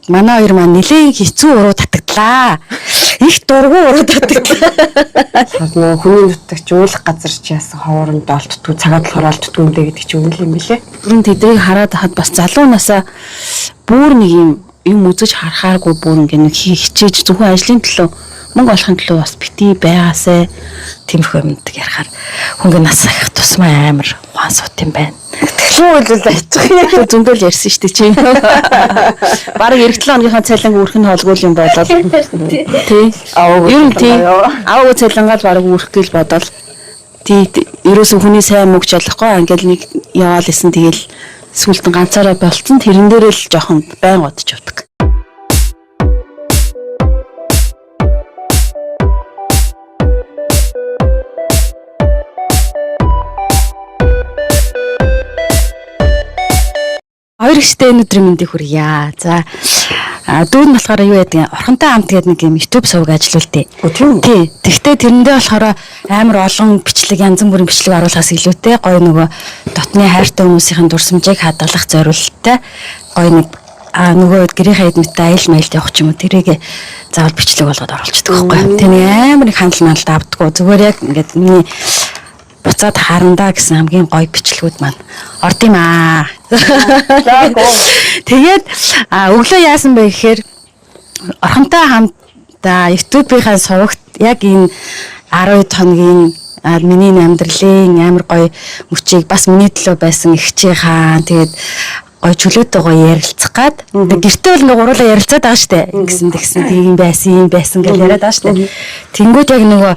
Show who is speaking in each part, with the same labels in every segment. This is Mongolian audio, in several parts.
Speaker 1: Тэгээд манай хоёр маань нэлээд хэцүү уруу татагдлаа. Их дургу уруу татагдлаа.
Speaker 2: Нөгөө хүний нутагч уулах газар чи яасан ховоронд олддгүй, цагаад болохоор олддгүй юм дээ гэдэг чи үнэн юм билээ.
Speaker 3: Бүрэн тэдрийг хараад хахад бас залуу насаа бүр нэг юм юм үзэж харахааргүй бүр ингээ нэг хичээж зөвхөн ажлын төлөө мөнгө олохын төлөө бас бити байгаасай.
Speaker 1: Тиймэрхүү юмд ярихаар хүнгээ нас ахих тусмаа амар ухаан суут юм байна.
Speaker 2: Тэгвэл үйл ачих юм.
Speaker 3: Зөндөл ярьсан шүү дээ чи. Бараг эх 7 хоногийнхаа цалин үрэх нь холгүй юм болол. Тий.
Speaker 2: Аваагүй
Speaker 3: Ер нь тий.
Speaker 2: цалингаа юу?
Speaker 3: Аваагүй цалингаал бараг үрэх гээл бодол. Тий. Ерөөсөн хүний сайн мөнгө чадахгүй ингээл нэг яваал исэн тэгэл сүүлд нь ганцаараа болцсон тэрэн дээр л жоохон байн бодож явдаг.
Speaker 1: Хоёр ихтэй энэ өдрийн мэндийг хүргье. За дүү нь болохоор юу яадаг юм? Орхонтой хамт гэдэг нэг юм YouTube сувг ажиллуултыг.
Speaker 2: Өө, тийм үү?
Speaker 1: Тий. Тэгтээ тэрэндээ болохоор амар олон бичлэг, янз бүрийн бичлэг оруулахаас илүүтэй гоё нөгөө дотны хайртай хүмүүсийн дурсамжийг хадгалах зориулттай гоё нэг нөгөө гэрийнхээ эдмэттэй аял маялд явах ч юм уу тэрийг заавал бичлэг болгоод оруулчихдаг байхгүй юу. Тэр нэг амар нэг ханал маналд авдаггүй. Зүгээр яг ингээд миний буцаад харандаа гэсэн хамгийн гоё бичлэгүүд маань орд юм аа. Тэгээд өглөө яасан бэ гэхээр орхонтой хамт YouTube-ийнхаа сувагт яг энэ 12 хоногийн миний амьдралын амар гоё мөчийг бас миний төлөө байсан эгчийнхаа тэгээд гоё чөлөөтэй гоё ярилцах гад тэгээд гэртээ бол ингээ гуруулаа ярилцаад байгаа штэ ингэсэн тэгсэн тийм байсан юм байсан гэж яриад байгаа штэ тэнгууд яг нөгөө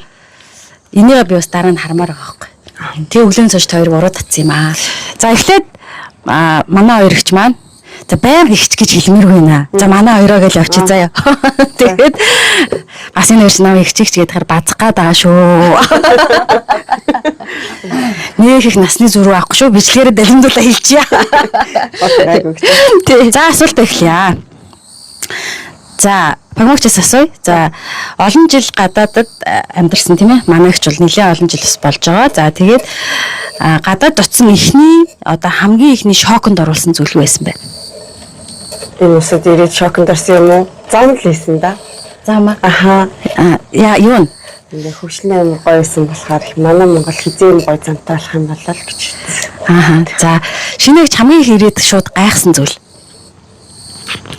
Speaker 1: энийг би бас дараа нь хармаар байгаа байхгүй. Тэгээ өглөөний цогт хоёр уруу татсан юм аа. За эхлээд манай хоёр эгч маань за байнга эгч гэж хэлмээргүй наа. За манай хоёроо гэж явчих заяа. Тэгээд бас энэ хоёр намайг эгч эгч гэдгээр базах гад байгаа шүү. Нэг их насны зүрүү авахгүй шүү. Бичлэгээрээ далимдуулаа хэлчихье.
Speaker 2: Гайгүй гэж.
Speaker 1: Тий. За асуулт эхлэе. За, пагмагчаас асууя. За, олон жил гадаадад амьдарсан тийм ээ. Манай эгч бол нэлээд олон жил бас болж байгаа. За, тэгээд гадаад очсон эхний одоо хамгийн эхний шоконд оруулсан зүйл юу байсан бэ?
Speaker 2: Энэ усад ирээд шоконд орсон юм уу? Зам л хийсэн да.
Speaker 1: Зам аа.
Speaker 2: Аха.
Speaker 1: Яа, юу вэ?
Speaker 2: Ингээ хөгжлийн амар гоё байсан болохоор их манай Монгол хизээ юм гоё замтай болох юм болол гэж хэлсэн.
Speaker 1: Ааха. За, шинэ эгч хамгийн их ирээд шууд гайхсан зүйл.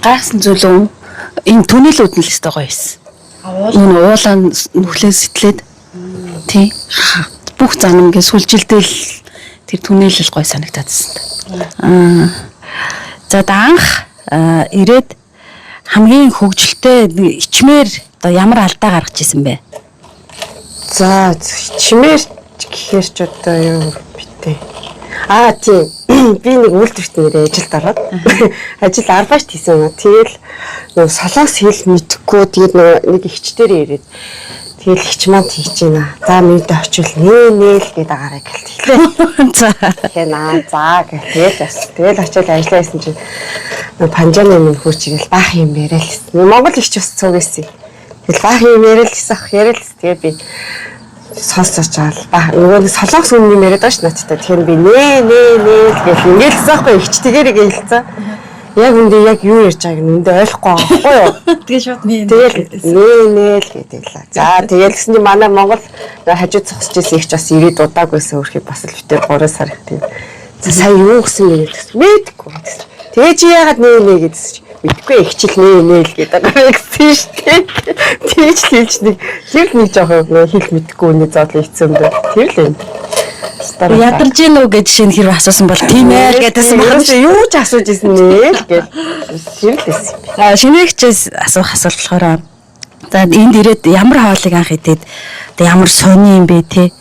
Speaker 3: Гайхсан зүйл үү? Энэ түнэлүүд нь л өстой гоё байсан. Энэ уулаа нүхлээ сэтлээд тий. Бүх зам ингээ сүлжилдэл тэр түнэл л гоё санагдаадсэн.
Speaker 1: Аа. За, анх ирээд хамгийн хөгжилтэй ичмээр одоо ямар алдаа гаргаж исэн бэ?
Speaker 2: За чимээр гэхээр ч одоо юу битээ. Аа тийм. Би нэг үйлдвэрт нэрээ ажилд ороод ажил арбайт хийсэн юм аа. Тэгэл нөгөө солонгос хэл мэдэхгүй тэгээд нөгөө нэг эгчтэрээ ирээд тэгэл эгч маань тийж байна. За мэдээ очивол нээ нээ л гээд агаарай гэл тэглээ.
Speaker 1: За.
Speaker 2: Тэгэхээр наа за гэл тэгэл бас тэгэл очивол ажиллаа хийсэн чинь нөгөө панжаны минь хурж ирэл баах юм яриа л гэсэн. Монгол эгч бас цуг байсан. Тэгэл баах юм яриа л гэсэн ах яриа л гэсэн. Тэгээ би сонсож байгаа л ба нөгөө нэг солонгос хүн юм яриад байгаа ш надтай. Тэгэхээр би нээ нээ нээ л гэл ингээл гэсэн аахгүй эгч тэгээрээ хэлсэн. Яг үндэ яг юу ярьж байгааг нь үндэ ойлгохгүй байгаа байхгүй юу?
Speaker 1: Тэгээ шууд нээ.
Speaker 2: Тэгэл нээ нээ л гэдэг л. За тэгэл гэсэн чинь манай Монгол хажууд зогсож байсан их ч бас ирээд удаагүйсэн өөрхий бас л битэр 3 сар их тийм. За сая юу гэсэн юм бэ гэсэн. Мэдгүй гэсэн. Тэгээ чи яагаад нээ нээ гэдсэн чи мэдгүй ихчил нээ нээ л гэдэг байгаа гэсэн шүү дээ. Тэгж л хэлж нэг тэр л нэг жоохон нөө хэл мэдгүй нэг зоодол ийцэн бэ. Тэр л юм.
Speaker 1: Ядарч гин үү гэж жишээ нь хэрэг асуусан бол тийм ээ л гэдээсэн байна.
Speaker 2: Ерөөсөө юу ч асууж исэн нээ л гэл тэр л байсан юм.
Speaker 1: За шинээгчээс асуух асуулт болохоор за энд ирээд ямар хоолыг анх идээд одоо ямар сони юм бэ те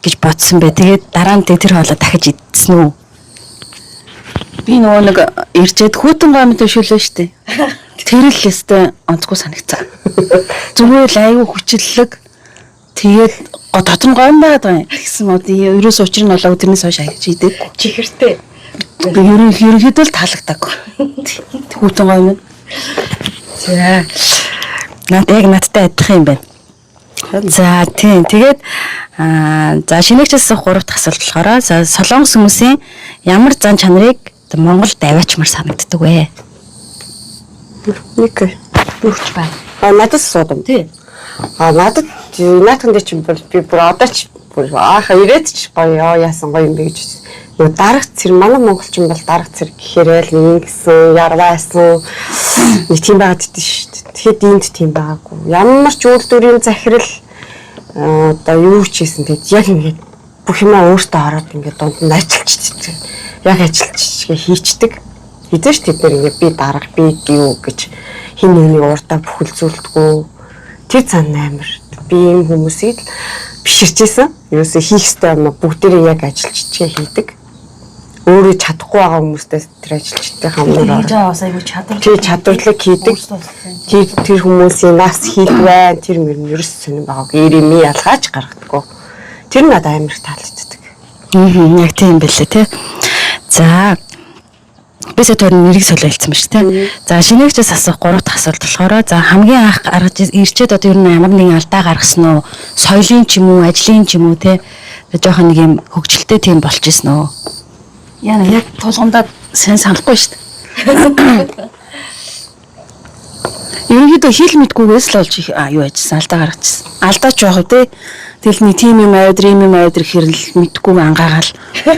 Speaker 1: гэж бодсон бэ. Тэгээд дараа нь тэр хоолоо дахиж идсэн үү?
Speaker 3: Би нөгөө нэг ирчээд хүүтэн гомд өшөөлөө штэ. Тэр л өстой онцгой санагцсан. Зүгээр л айгүй хүчлэлэг. Тэгээд дотор нь гомд байгаад байгаа юм. Тэгсэн мод ерөөс учир нь болоо тэрнээс хойш аяж идээгүй.
Speaker 1: Чихэртэй.
Speaker 3: Би ерөнхийдөө л таалагдаагүй. Хүүтэн гомд.
Speaker 1: За. Над яг надтай адилхан юм байна. За тийм. Тэгээд за шинээгчээс асуух гурав дахь асуулт болохоор за солонгос хүмүүсийн ямар зан чанарыг Монголд аваачмар санагддаг вэ?
Speaker 2: Нэг
Speaker 1: Юу ч байна.
Speaker 2: А надад суудам.
Speaker 1: Тий.
Speaker 2: А надад наатан дээр чинь бүр би бүр одоо ч бүр ааха ирээд ч гоё ёо яасан гоё юм бэ гэж. Нөгөө дарга цэр манай монголчин бол дарга цэр гэхээрээ л нэг ингэсэн ярваасан нэг тийм байгаад идэв шүү дээ. Тэгэхэд энд тийм байгаагүй. Ямар ч үйлдвэрийн захирал одоо юу ч хийсэн тэгэд яг ингээд бүх юмаа өөртөө ороод ингээд дунд нь ажиллчихдаг. Яг ажиллчихгээ хийчдэг. Хэзээ ч тэд нэр ингээд би дарга би юу гэж хин нэгнийг урдаа бүхэлзүүлдэггүй. Тэр цан амар. Би ийм хүмүүсийг л биширчээсэн. Ерөөсөө хийх ёстой юм бүгдээрээ яг ажиллчихгээ хийдэг. Өөрөө чадахгүй байгаа хүмүүстэй тэр ажилчдын хамгаар
Speaker 4: Хийж байгаа бас айгүй чадвар.
Speaker 2: тэр чадварлаг хийдэг. Тэр тэр хүмүүсийн нас хил байна. Тэр мөр нь ерөөс сонирн байгааг ирэмий ялгааж гаргадаггүй. Тэр надад амар их таалагддаг.
Speaker 1: Аа яг тийм байлээ тий. За би сая тэр нэрийг солиолцсон ба шүү тий. За шинээгчээс асуух гурав дахь асуулт болохоор за хамгийн анх гаргаж ирчээд одоо ер нь ямар нэгэн алдаа гаргасан уу? Соёлын ч юм уу, ажлын ч юм уу тий. Жохон нэг юм хөгжилтэй тийм болж исэн үү?
Speaker 3: Яна яг тулгамдаад сайн санахгүй шүү дээ. Ерөнхийдөө хэл мэдгүйгээс л олж юу ажилласан алдаа гаргачихсан. Алдаа ч яах вэ те? Тэгэл нэг тим юм аваад, ийм юм аваад ирэхэр л мэдгүй ангаагаал.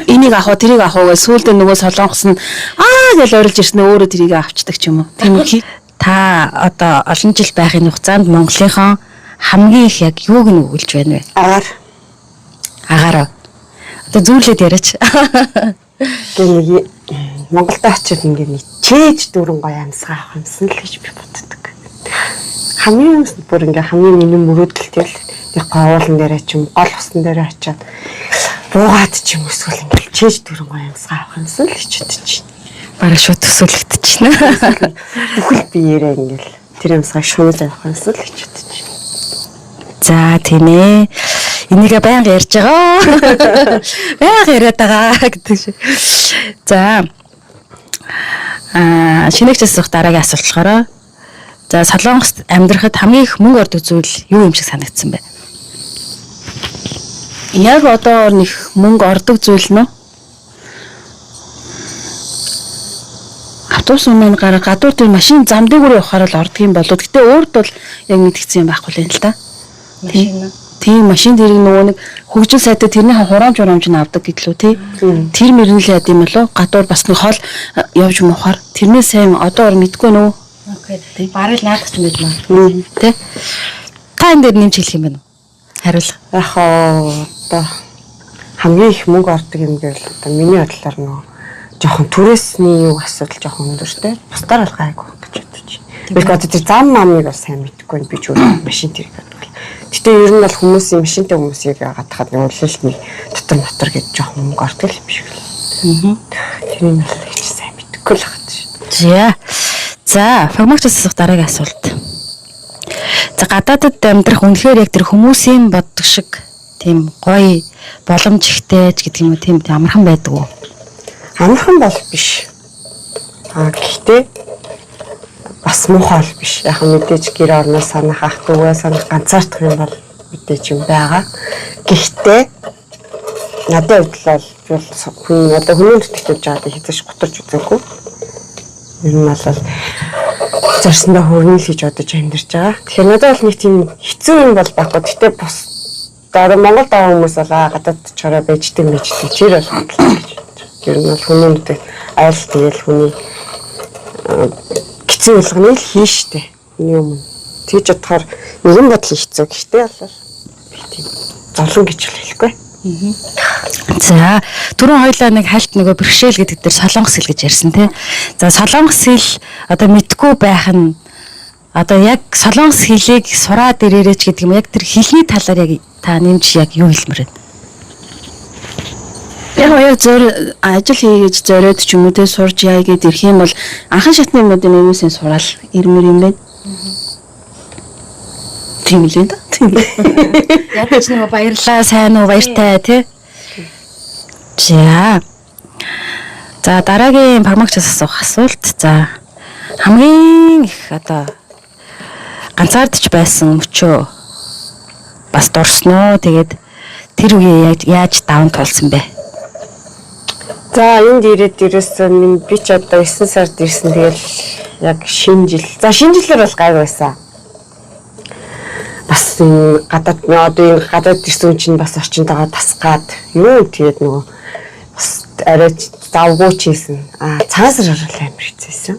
Speaker 3: Энийг авах уу, тэрийг авах уу гэж сүүлдээ нөгөө солонгос нь аа гэж орилж ирсэн нь өөрөө тэрийг авчдаг ч юм уу. Тийм үү?
Speaker 1: Та одоо олон жил байхын хугацаанд Монголынхон хамгийн их яг юуг нь өгүүлж байна вэ?
Speaker 2: Агаар
Speaker 1: Агаараа. Одоо зүүрлээд яриач.
Speaker 2: гэ нэг Монголд очиод ингээ нэг чээж дүүрэн гоё амьсгаа авах юмсан л гэж би боддог. Хамгийн бүр ингээ хамгийн миний мөрөөдөл тэр л нэг уулан дээр ч юм гол усан дээр очиод буугаад ч юм эсвэл ингээ чээж дүүрэн гоё амьсгаа авах юмсан л гэж бодож байна.
Speaker 1: Бараг шууд төсөөлөгдөж байна.
Speaker 2: Бүхэл биеэрээ ингээл тэр амьсгааг шунал авах юмсан л гэж бодож байна.
Speaker 1: За тийм ээ. Энийгээ байнга ярьж байгаа. Байнга яриад байгаа гэдэг шиг. За. Аа, шинээгчээс асуух дараагийн асуулт болохоор за Солонгост амьдрахад хамгийн их мөнгө ордог зүйл юу юм шиг санагдсан бэ?
Speaker 3: Яг одоо нэг мөнгө ордог зүйл нь автобус өмнө гараа гадуур тэр машин зам дээгүүр явахаар л ордог юм болов. Гэтэ өөрт бол яг мэдгдсэн юм байхгүй л юм л да.
Speaker 1: Машин.
Speaker 3: Тийм машин тэрийг нөгөө нэг хөгжил сайтай тэрний хураамж хураамж нь авдаг гэдлүү тий. Тэр мөрөн л яд юм болов. Гадуур бас нэг хол явж муухаар тэрнээ сайн одоо ор мэдгүй нөө.
Speaker 1: Окей. Бараг л наадах ч юм байж магадгүй. Тэ? Та энэ дээр нэмж хэлэх юм байна уу? Хариулах.
Speaker 2: Яг хоо одоо хамгийн их мөнгө ордог юм гэвэл одоо миний бодлоор нөгөө жоохон түрээсний юу асуудал жоохон өндөртэй. Бусдаар бол гайгүй гэж бодож байна. Би одоо тэр зам мамыг бол сайн мэдэхгүй байна. Би ч өөрөө машин тэрэг гэдэг бол. Гэтэ ер нь бол хүмүүсийн машинтай хүмүүсийг гадахад нэг үлэлтний дотор мотор гэж жоохон мөнгө ордог юм шиг л. Тэрийг бол их ч сайн мэдэхгүй л хат шин.
Speaker 1: За. За, формагч асуух дараагийн асуулт. За, гадаадд амьдрах үнэхээр яг тэр хүмүүсийн боддог шиг тийм гоё боломж ихтэй ч гэдэг юм уу тийм амархан байдаг уу?
Speaker 2: Амархан бол биш. А гэхдээ бас муухай бол биш. Яг нь мэдээж гэр орноо санах, ах дүүгээ санах ганцаардах юм бол мэдээж юм байгаа. Гэхдээ надад хувьд л бол би бол хүн одоо хүний нүдтэй явж байгаад хэзээ ч гутарч үзээгүй. Ер нь бол зорсондоо хөрнө л гэж бодож амьдарч байгаа. Тэгэхээр надад бол нэг тийм хэцүү юм бол байхгүй. Гэхдээ бус одоо Монгол байгаа хүмүүс бол аа гадаад чороо байждаг мэждэг тэр бол бодлоо гэж бодож байгаа. Ер нь бол хүний нүдэд айл тэгэл хүний хэцүү болгоно л хийн штэ. Хүний өмнө. Тэгж бодохоор нэгэн бодлын хэцүү. Гэхдээ бол би тийм зовлон гэж л хэлэхгүй.
Speaker 1: За, түрүүн хоёлаа нэг хальт нөгөө бэрхшээл гэдэг дээр солонгос хэл гэж ярьсан тий. За, солонгос хэл одоо мэдгүй байх нь одоо яг солонгос хэлийг сураад ирээрэй ч гэдэг юм яг тэр хэлний талаар яг та нэмж яг юу хэлмээр байна?
Speaker 3: Яг яг зөр ажил хийгээд зориод ч юм уу те сурж яа гэд ирэх юм бол анхан шатны юмнуудын аюулсан сураал ирмэр юм байна. Тийм л юм да. Тийм.
Speaker 1: Ядаж нөгөө баярлаа, сайн уу, баяртай тий. За. За дараагийн фармакчаас асуух асуулт. За хамгийн их одоо ганцаардч байсан мөчөө бас дурсан уу? Тэгээд тэр үеэ яаж яаж даван туулсан бэ?
Speaker 2: За энд ирээд ерөөсөө минь би ч одоо 9 сард ирсэн тэгэл Яг шинэ жил. За шинэ жилээр бол гайгүй байсан. Бас энэ гадаад одоо энэ гадаад ирсэн хүн чинь бас орчинтойгоо тасгаад юу тэгээд нөгөө бас арай ч завгүй ч хийсэн. А цагаан сар орол амар хэцээсэн.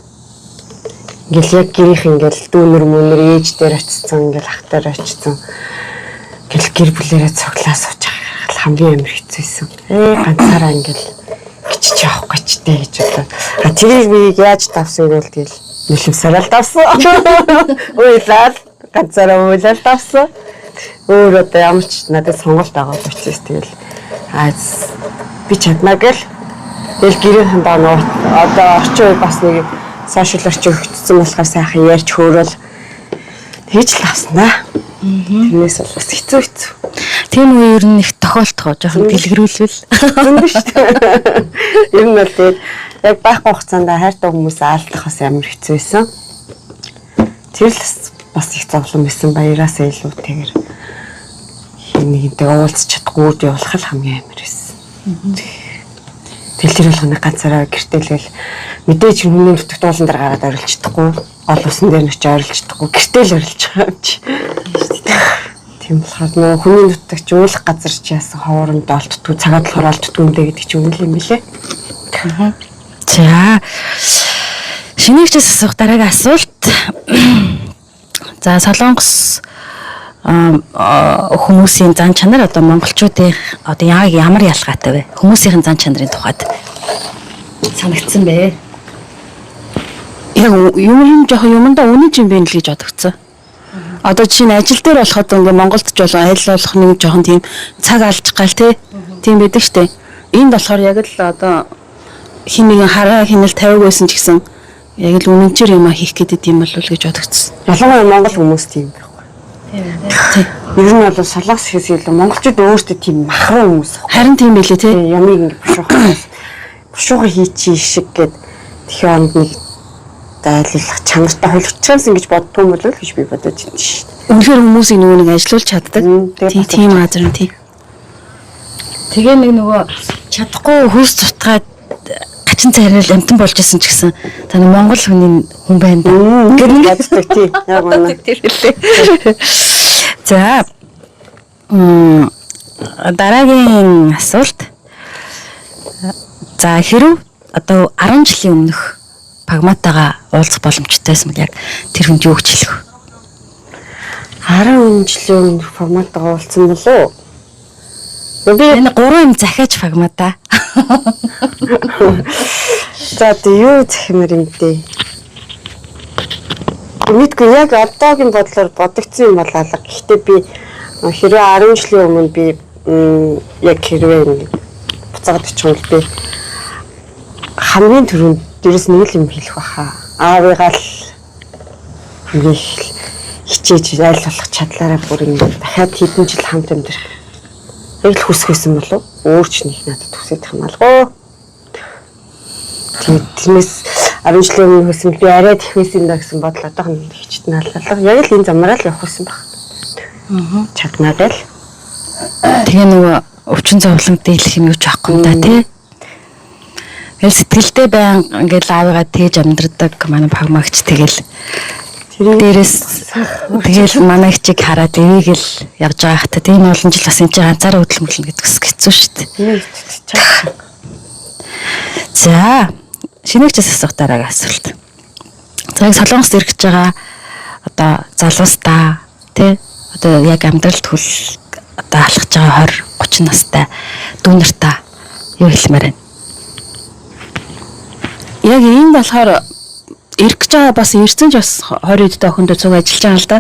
Speaker 2: Ингээл яг гэрийнх ингээл дүүнер мөнөр ээж дээр очсон, ингээл ах дээр очсон. Ингээл гэр бүлэрээ цуглаа сууж байгаа л хамгийн амар хэцүүсэн. Ганцаараа ингээл гिचиж явах гэж тэ гэж бодлоо. А тэрийг би яаж давсан гэвэл тэгэл нулимсараа л давсан. Уйлаад ганцаараа уйлаад давсан. Өөр одоо ямар ч надад сонголт байгаа учраас тэгэл аа би чаднаа гэл тэгэл гэрийнхэн даа нөө одоо орчин үе бас нэг сошиал орчин өгөгдсөн болохоор сайхан ярьж хөөрөөл тэгж л авсан да. Тэрнээс бол бас хэцүү хэцүү.
Speaker 1: Тийм үе ер нь их тохиолдох жоохон дэлгэрүүлвэл.
Speaker 2: Зөндөө шүү дээ. Ер нь бол тэгээд яг байхгүй хугацаанд хайртай хүмүүсээ алдах бас амар хэцүү байсан. Тэр л бас их зовлон байсан баяраасаа илүүтэйгээр хин нэгэнтэйг уулзч чадахгүй үд явуулах л хамгийн амар байсан. Тэгэл тэр болгоны ганцаараа гэртээлэл мэдээж хүний нутагт уулан дээр гараад орилж чадахгүй, гол усан дээр нь очиж орилж чадахгүй, гэртэл орилж байгаа юм чи. Тийм болохоор нөгөө хүний нутагт уулах газар чи яасан ховоронд олддгүй, цагаад болохоор олддгүй юм дээ гэдэг чинь үнэн юм билээ.
Speaker 1: За. Шинээгчээс асуух дараагийн асуулт. За Солонгос хүмүүсийн зан чанар одоо монголчуудын одоо яг ямар ялгаатай вэ? Хүмүүсийн зан чанарын тухайд санагдсан бэ?
Speaker 3: Яг юм юм жоохон юмдаа үнэн юм бэ л гэж бодогцсон. Одоо жишээ нь ажил дээр болоход ингээ Монголд ч болон аль болох нэг жоохон тийм цаг алж гал те тийм байдаг штэ. Энд болохоор яг л одоо хин нэгэн хараа хинэл тавиаг байсан ч гэсэн яг л үнэнчээр юм а хийх гэдэг юм болов уу гэж бодогцсон.
Speaker 2: Ялангуяа монгол хүмүүс тийм байхгүй.
Speaker 3: Тий.
Speaker 2: Ер нь бол солонгос гэхээс илүү монголчууд өөрсдөө тийм махруу хүмүүс байхгүй.
Speaker 3: Харин тийм байлээ те.
Speaker 2: Ямыг ингээ бушуухан бушуухан хийчих шиг гээд тэгэхээр онд нэг дайлах чанартай холигчсон гэж боддгоо юм болов уу гэж би бодож байна шүү дээ.
Speaker 3: Үнэхээр хүмүүсийг нөгөө нэг ажилуулж чаддаг.
Speaker 2: Тэгээ
Speaker 3: Тийм
Speaker 2: бас
Speaker 3: тийм газар нь тий.
Speaker 1: Тэгээ нэг нөгөө чадахгүй хүйс цутгаад хачин царайл амтан болж исэн ч гэсэн та нэг монгол хүний хүн байна да.
Speaker 2: Гэт ингэ боддог тий. Яг үнэ.
Speaker 1: Тэр хэлээ. За. Дараагийн асуулт. За хэрв одоо 10 жилийн өмнөх Пагматагаа уулзах боломжтой байсан бол яг тэр хүнд юу гэж хэлэх вэ?
Speaker 2: 10 жилийн өмнөх форматаа уулзсан болов уу? Би
Speaker 1: Энэ гурван юм захиач Пагмата.
Speaker 2: за одоо юу захимаар юм бэ? Мэдгүй яг одоогийн бодлоор бодогдсон юм бол алга. Гэхдээ би хэрвээ 10 жилийн өмнө би яг хэрвээ ингэ буцаагаад очих юм бол би хамгийн түрүүнд дээрээс нэг л юм хэлэх баха. Аавыгаа л хамгийн их хичээж аль болох чадлаараа бүр ингэ дахиад хэдэн жил хамт амьдрах. Яг л хүсэх байсан болов уу? Өөр ч нэг надад хүсэж юм алгүй. Тэгээд тэрнээс 10 жилийн өмнө хүсэн би арай тэхвэсэн юм да гэсэн бодол одоохон хичтэн аллаа. Яг л энэ замаараа л явах байсан баг. Чаднаа гэл.
Speaker 1: Тэгээ нөгөө өвчин зовлон дийлэх юм юу ч байхгүй юм да тий. Тэгэл сэтгэлдээ байн ингээл аавыгаа тээж амьдрдаг манай Пагмагч тэгэл дээрээс тэгэл манай хчиг хараад эвийг л явж байгаа хта тийм олон жил бас энэ чинь ганцаараа хөдөлмөрлөнө гэдэг бас хэцүү шүү дээ. За шинээгчээс асуух дараагийн асуулт. За яг Солонгост ирэх гэж байгаа одоо залуустаа тий одоо яг амьдралд хөл одоо алхаж байгаа 20 30 настай дүү нартаа юу хэлмээр байна?
Speaker 3: Яг энд болохоор ирэх гэж байгаа бас ирсэн ч бас 20 эдтэй охиндоо цуг ажиллаж байгаа л да.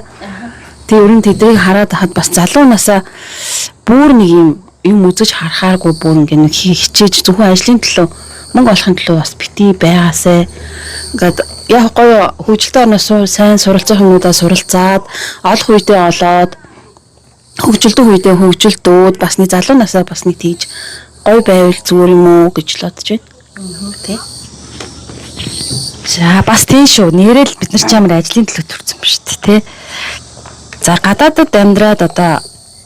Speaker 3: Тэгээ ер нь тэднийг хараад хахад бас залуу насаа бүр нэг юм юм үзэж харахааргүй бүр ингээ нэг хичээж зөвхөн ажлын төлөө мөнгө олохын төлөө бас бити байгаасай. Ингээд яг гоё хөгжилтэй орноос сайн суралцах юмудаа суралцаад олох үедээ олоод хөгжилдөх үедээ хөгжилдөөд бас нэг залуу насаа бас нэг тийж гоё байвал зүгээр юм уу гэж л бодож байна. Тэ.
Speaker 1: За бас тийм шүү. Нэрэл бид нар ч ямар ажлын төлөө төрсэн ба шүү дээ, тэ. За гадаадд амьдраад одоо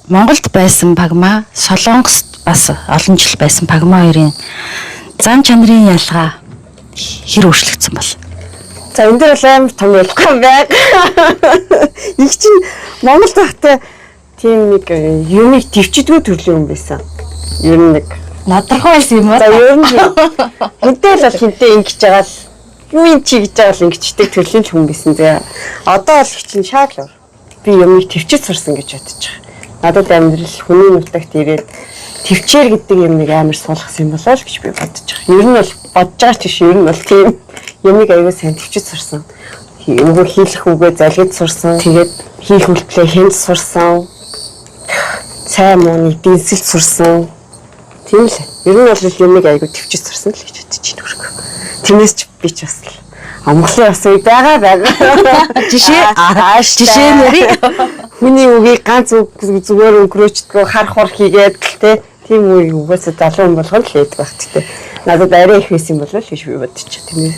Speaker 1: Монголд байсан Пагма, Солонгост бас олон жил байсан Пагма хоёрын зан чанарын ялгаа хэр өөрчлөгдсөн бол?
Speaker 2: За, энэ дээр бол амар том ялгаа байг. Их чинь Монгол байхдаа тийм нэг юмыг төвчдгүү төрлийн хүн байсан. Ер нь нэг
Speaker 1: Надрах байсан юм уу?
Speaker 2: За, ер нь хинтээ л бол хинтээ ингэж байгаа л юу юм чи гэж байгаа л ингэчдэг төрлийн л хүн байсан зэ. Одоо бол их чинь шал өөр. Би юмыг төвчөд сурсан гэж бодож байгаа. Надад амьдрал хүний нутагт ирээд төвчээр гэдэг юм нэг амар суулгасан юм болоо л гэж би бодож байгаа. Ер нь бол бодож байгаа ч биш, ер нь бол тийм юмыг аягүй сайн төвчөд сурсан. Нөгөө хийлэх үгээ залгиж сурсан. Тэгээд хийх үйлдэлээ хянж сурсан. Сайн мууны дэнсэлт сурсан. Тийм л. Ер нь бол юмыг айгүй төвчөд сурсан л гэж бодож байна хөргө. Тэрнээс ч би ч бас л амгалан явсан үе байгаа байгаа.
Speaker 1: Жишээ
Speaker 2: Ааш
Speaker 1: жишээ нэрий.
Speaker 2: Хүний үгийг ганц үг зүгээр өнгөрөөчдгөө хар хур хийгээд л те. Тийм үе угаасаа залуу хүн болгон л хийдэг байх тэ. Надад арай их байсан болов л гэж би бодож байна. Тэрнээс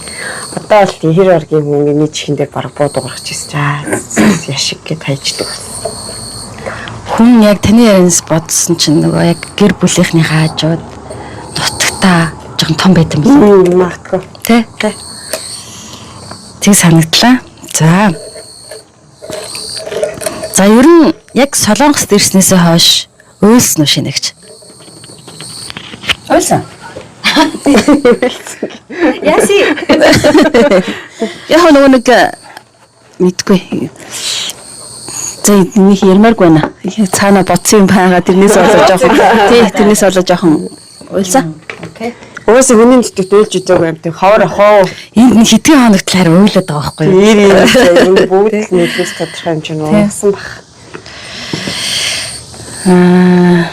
Speaker 2: одоо бол тийм хэр оргийн хүн миний чихэн дээр бараг буу дуурах чийсэн. За, яшиг гэд хайждаг байсан.
Speaker 1: Хүн яг таны ярианаас бодсон чинь нөгөө яг гэр бүлийнхний хаажууд нутагтаа жоохон том байт юм байна.
Speaker 2: Магадгүй.
Speaker 1: Тэ?
Speaker 2: Тэ.
Speaker 1: Тэг санагдлаа. За. За, ер нь яг Солонгост ирснээсээ хойш уйлсан уу, Шинэгч?
Speaker 3: Уйлсан.
Speaker 1: Яси.
Speaker 3: Яг нөгөө нэг мэдгүй. За, нэг ярмааргүй байна. Цаана бодсон юм байгаа, тэрнээс болоо жоохон. Тий, тэрнээс болоо жоохон уйлсан.
Speaker 1: Окей.
Speaker 2: Угаасаа хүний нутагт уйлж үзээгүй юм тийм ховор хоо.
Speaker 1: Энд нэг хэдхэн хоногт л харин уйлаад байгаа байхгүй юу?
Speaker 2: Ир ир бүгд л нийлээс тодорхой хэмжээний уйлсан бах.
Speaker 1: Аа.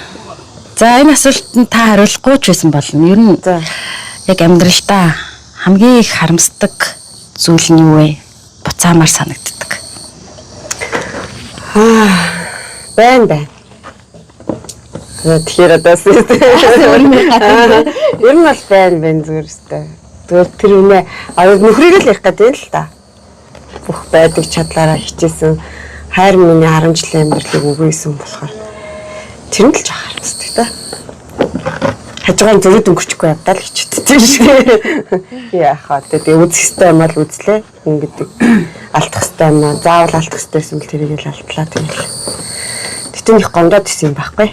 Speaker 1: За, энэ асуултанд та хариулахгүй ч байсан болно. Ер нь
Speaker 2: За.
Speaker 1: яг амьдралдаа хамгийн их харамсдаг зүйл нь юу вэ? Буцаамаар санагддаг.
Speaker 2: Байна байна. Тэгэхээр одоо ер нь бол байна байна зүгээр өстэй. Зүгээр тэр үнэ нөхрийг л ярих гэдэг л та. Бүх байдаг чадлаараа хичээсэн хайр миний 10 жилийн амьдралыг өгөөсөн болохоор тэр нь л жоох харамсдаг та. Хажуугаар зөрүүд өнгөрчихгүй явдаа л хичээдтэй шүү. Яах вэ? Тэгээ үзэх ёстой юм аа л үзлээ. Хүн гэдэг алдах ёстой юм аа. Заавал алдах ёстой байсан бол тэрийг л алдлаа тэгэл. Гэтэ нэг гомдоод исэн юм байхгүй.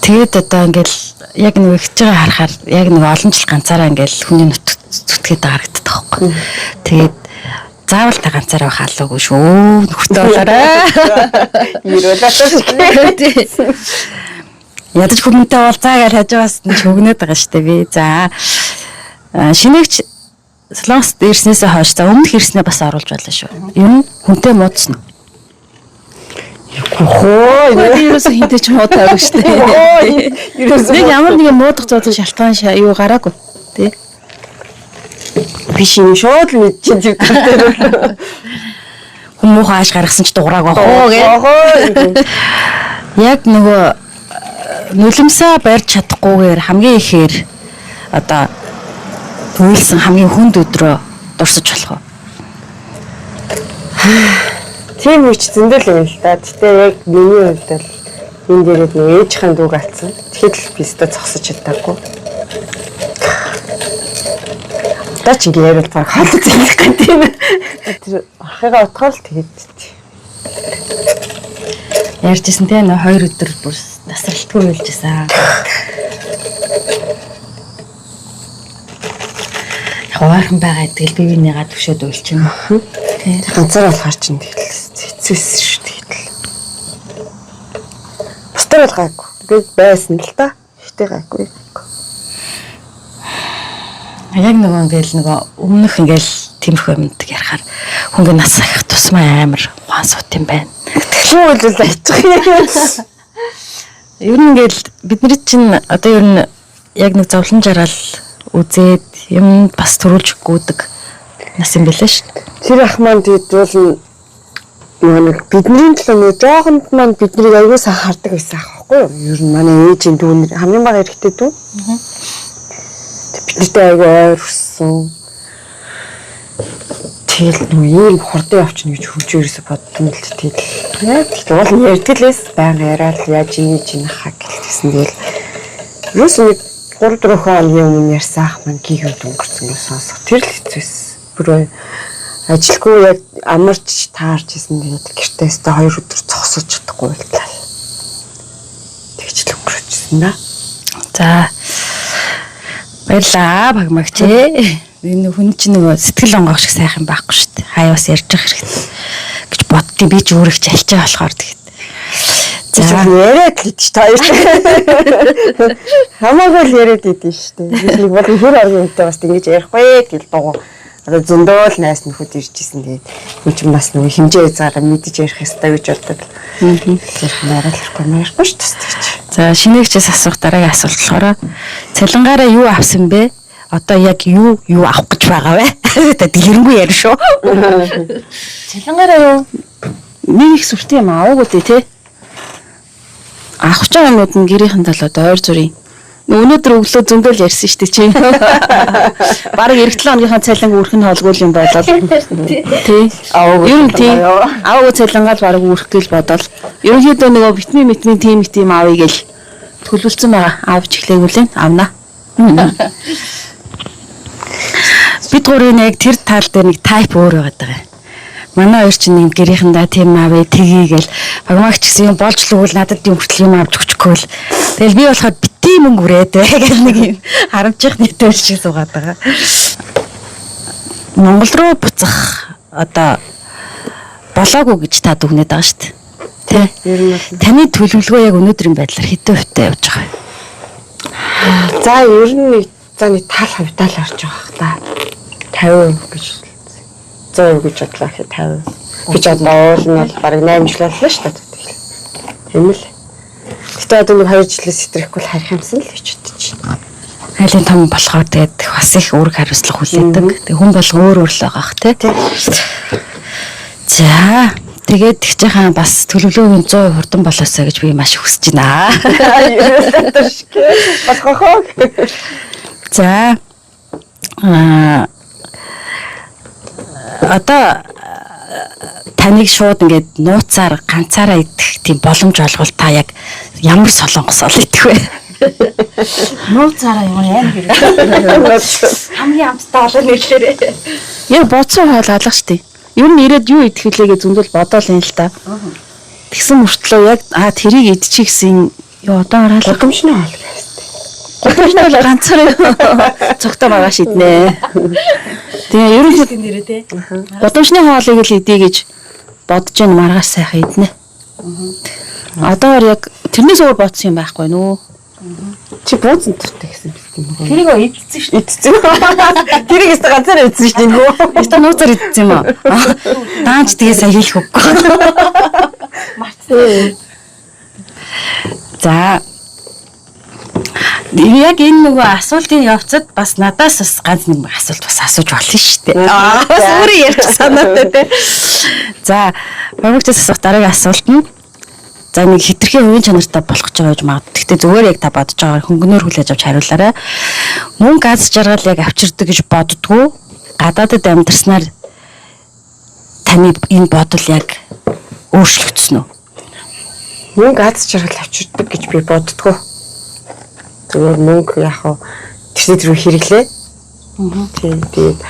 Speaker 1: Тэгээд одоо ингээл яг нэг ихж байгаа харахаар яг нэг олон жил ганцаараа ингээл хүний нут зүтгээд харагддаг байхгүй. Тэгээд заавал та ганцаараа байх алаагүй шүү. Нөхөртэй болоорой.
Speaker 2: Ирүүлээ.
Speaker 1: Ядаж хүмүүнтэй уулзаа гэж хажуугаас нь чөгнөд байгаа штэ би. За, Шинэгч Солонгост ирснээсээ хойш, за, өмнөх ирснээ бас оруулж байлаа шүү. Ер нь хүнтэй муудсан уу?
Speaker 2: Хөө.
Speaker 3: Би ерөөсөө хинтээ ч муудаагүй шүү дээ.
Speaker 2: Ерөөсөө
Speaker 3: Нэг ямар нэгэн муудах зоодох шалтгаан юу гараагүй. Тий.
Speaker 2: Биш юм, шууд л мэдчихээн тэр дээр.
Speaker 1: Хүн муухай ааш гаргасан ч дуурайг байх уу гэ.
Speaker 2: Охоо.
Speaker 1: Яг нөгөө нулимсаа барьж чадахгүйгээр хамгийн ихээр одоо уйлсан хамгийн хүнд өдрөө дурсаж болох уу?
Speaker 2: Тийм үуч зөндөл юм л да. Гэтэ яг миний хувьд бол энэ дээрээ нэг ээжийн дүүг алдсан. Тэгэхэд л би өстө зогсож чадаагүй. Одоо ч ингэ яриад баг хоолой зэлэх гэдэг юм. Тэр орхигаа утгаар л тэгээд.
Speaker 1: Ярьжсэн те, нөө 2 өдөр бүр тасралтгүй уйлжсэн. Яг ойрхон байгаа гэдгээл би бинийгаа төвшөөд уйлчихна. Тэ.
Speaker 2: Ганцаар болохоор чинь тэгэл хэцүүсэн шүү тэгэл. Бусдаар бол гайгүй. Тэгээд байсан л та. Гэтэ гайгүй.
Speaker 1: Яг нөгөө ингээл нөгөө өмнөх ингээл тиймэрхүү юмдаг ярихаар хүн нас ахих тусмаа амар ухаан суут юм байна.
Speaker 2: Тэгвэл үйл ачих юм.
Speaker 1: Ер нь ингээл бидний чинь одоо ер нь яг нэг зовлон жаргал үзээд юм бас төрүүлж гүдэг нас юм бэлээ шүү.
Speaker 2: Тэр ах маань тэгээд бол нөгөө нэг бидний төлөө нөгөө жоохонд маань биднийг аягүй сайн хардаг байсан ах байхгүй юу? Ер нь манай ээжийн дүүнер хамгийн бага эрэгтэй дүү. Бид нартай аягүй ойр өссөн. Тэгэл нөгөө ийм хурдан явчихна гэж хөгжөө ерөөсө боддсон л тэгэл. Яг тэгэл уул нь ярьдаг л эс байнга яриад яаж ийж энэ хаа гэлтгсэн. Тэгэл ерөөсө нэг 3 4 хоногийн өмнө ярьсан ах маань гигэнт өнгөрцөн гэж сонсох. Тэр л хэцүү байсан. Бүр ажилгүй яг амарч таарч исэн, тэгээд гэртээ өстө 2 өдөр зогсож чадахгүй байлаа. Тэгж л өнгөрчихсөн да.
Speaker 1: За. Баярлаа багмагч ээ. Энэ хүн чинь нөгөө сэтгэл онгоох шиг сайхан байхгүй шүү дээ. Хаяа бас ярьж явах хэрэгтэй гэж боддیں۔ Би ч өөрөө ч альчаа болохоор тэгэхэд.
Speaker 2: За яриад л идэж та хоёр. Хамаагүй л яриад идэв шүү дээ. Би нэг бол хэр орны хүнтэй бас ингэж ярихгүй гэл дугуй. Одоо зөндөөл найс нөхөд ирж исэн. Тэгээд хүн чинь бас нөгөө хэмжээ хязгаараа мэдэж ярих ёстой гэж боддог. Ярих нараа л ярихгүй ярихгүй шүү дээ.
Speaker 1: За, шинээгчээс асуух дараагийн асуулт болохоор цалингаараа юу авсан бэ? Одоо яг юу юу авах гэж байгаа вэ? Тэ дэлгэрэнгүй ярина шүү.
Speaker 3: Цалингаараа юу? Нэг их сүртэй юм аваагүй дээ тий. Авах гэж байгаа юмнууд нь гэрийнхэн талаад ойр зүрийн. Өнөөдөр өглөө зөндөл ярьсан шүү дээ чи. Бараг эх 7 хоногийнхаа цалин үрэх нь холгүй юм болол. Тий.
Speaker 2: Аваагүй
Speaker 3: Ер нь тий.
Speaker 2: цалингаа юу?
Speaker 3: Аваагүй цалингаа л бараг үрэх гээл бодоол. Ерөнхийдөө нөгөө витамин витамин тийм тийм авъя гэл төлөвлөсөн байгаа. Авч эхлэегүй л авна.
Speaker 1: Бид гурийн яг тэр тал дээр нэг type өөр байгаад байгаа. Манай хоёр чинь нэг гэрийнхэндээ тийм авъя тгий гэл багмагч гэсэн юм болж л өгвөл надад юм хүртэл юм авч өгчихгүй л. Тэгэл би болохоор бити мөнгө үрээд бай гэл нэг юм харамчих нийтээр шиг суугаад байгаа. Монгол руу буцах одоо болоогүй гэж та дүгнээд байгаа шүү дээ. Тэ?
Speaker 2: Ер нь бол
Speaker 1: Таны төлөвлөгөө яг өнөөдрийн байдлаар хэдэн хувьтай явж байгаа вэ?
Speaker 2: За, ер нь нэг за нэг тал хувьдаа л орж байгаа хэ та. 50% гэж 100% гэж бодлоо гэхэд 50 гэж бодлоо. Уул нь бол бараг 8 жил боллоо шүү дээ. Тэгэл. Тийм л. Гэтэ одоо нэг 2 жилээс хэтрэхгүй л харих юмсан л гэж бодож байна.
Speaker 1: Айлын том болохоор тэгээд бас их үүрэг хариуцлага хүлээдэг. Тэг хүн болго өөр өөр л байгаа х тий. За, тэгээд тэгчээхэн бас төлөвлөгөөгийн 100% хурдан болоосоо гэж би маш хүсэж байна.
Speaker 2: Болох хоо.
Speaker 1: За, аа одоо таныг шууд ингээд нууцаар ганцаараа идэх тийм боломж олгол та яг ямар солонгос ол идэх вэ?
Speaker 3: Нууцаараа юм аим хэрэг.
Speaker 1: Хамгийн амттай олон нэрлээрээ.
Speaker 3: Яг бодсон хоол алга штэ. Ер нь ирээд юу идэх вүлээ гэж зөндөл бодоол юм л та. Тэгсэн мөртлөө яг тэрийг идчих гэсэн юу одоо хараал.
Speaker 2: Гудамжны хоол гэсэн.
Speaker 3: Гудамжны бол ганцаараа цогтой маргааш иднэ. Тэгээ ерөнхийдөө
Speaker 1: нэрээ те.
Speaker 3: гудамжны хоолыг л идэ гэж бодож байна, маргааш сайхан иднэ. Одоогор яг тэрнээс өөр бодсон юм байхгүй нүү.
Speaker 2: Чи буузан туртай гэсэн биз дээ нөгөө.
Speaker 3: Тэрийг идсэн шүү.
Speaker 2: Идсэн. Тэрийг өстө ганцаараа идсэн шүү дээ нөгөө.
Speaker 1: Өстө нууцаар идсэн юм уу? Даанч тэгээ сая хэлэх үггүй. За. Яг энэ нөгөө асуултын явцад бас надаас бас ганц нэг асуулт бас асууж болно шүү дээ. Бас өөрөө ярьж санаатай те. За, бабагчаас асуух дараагийн асуулт нь за нэг хитрхи хувийн чанартай болох гэж байгаа гэж магадгүй. Гэхдээ зүгээр яг та бодож байгаа хөнгөнөөр хүлээж авч хариулаарай. Мөнгө аз жаргал яг авчирдаг гэж боддгоо. Гадаадад амьдарснаар таны энэ бодол яг өөрчлөгдсөн үү?
Speaker 2: Мөнгө аз жаргал авчирдаг гэж би боддгоо. Зүгээр мөнгө яг хуу тэрсээ тэр хэрэглээ. Тийм, тэгээд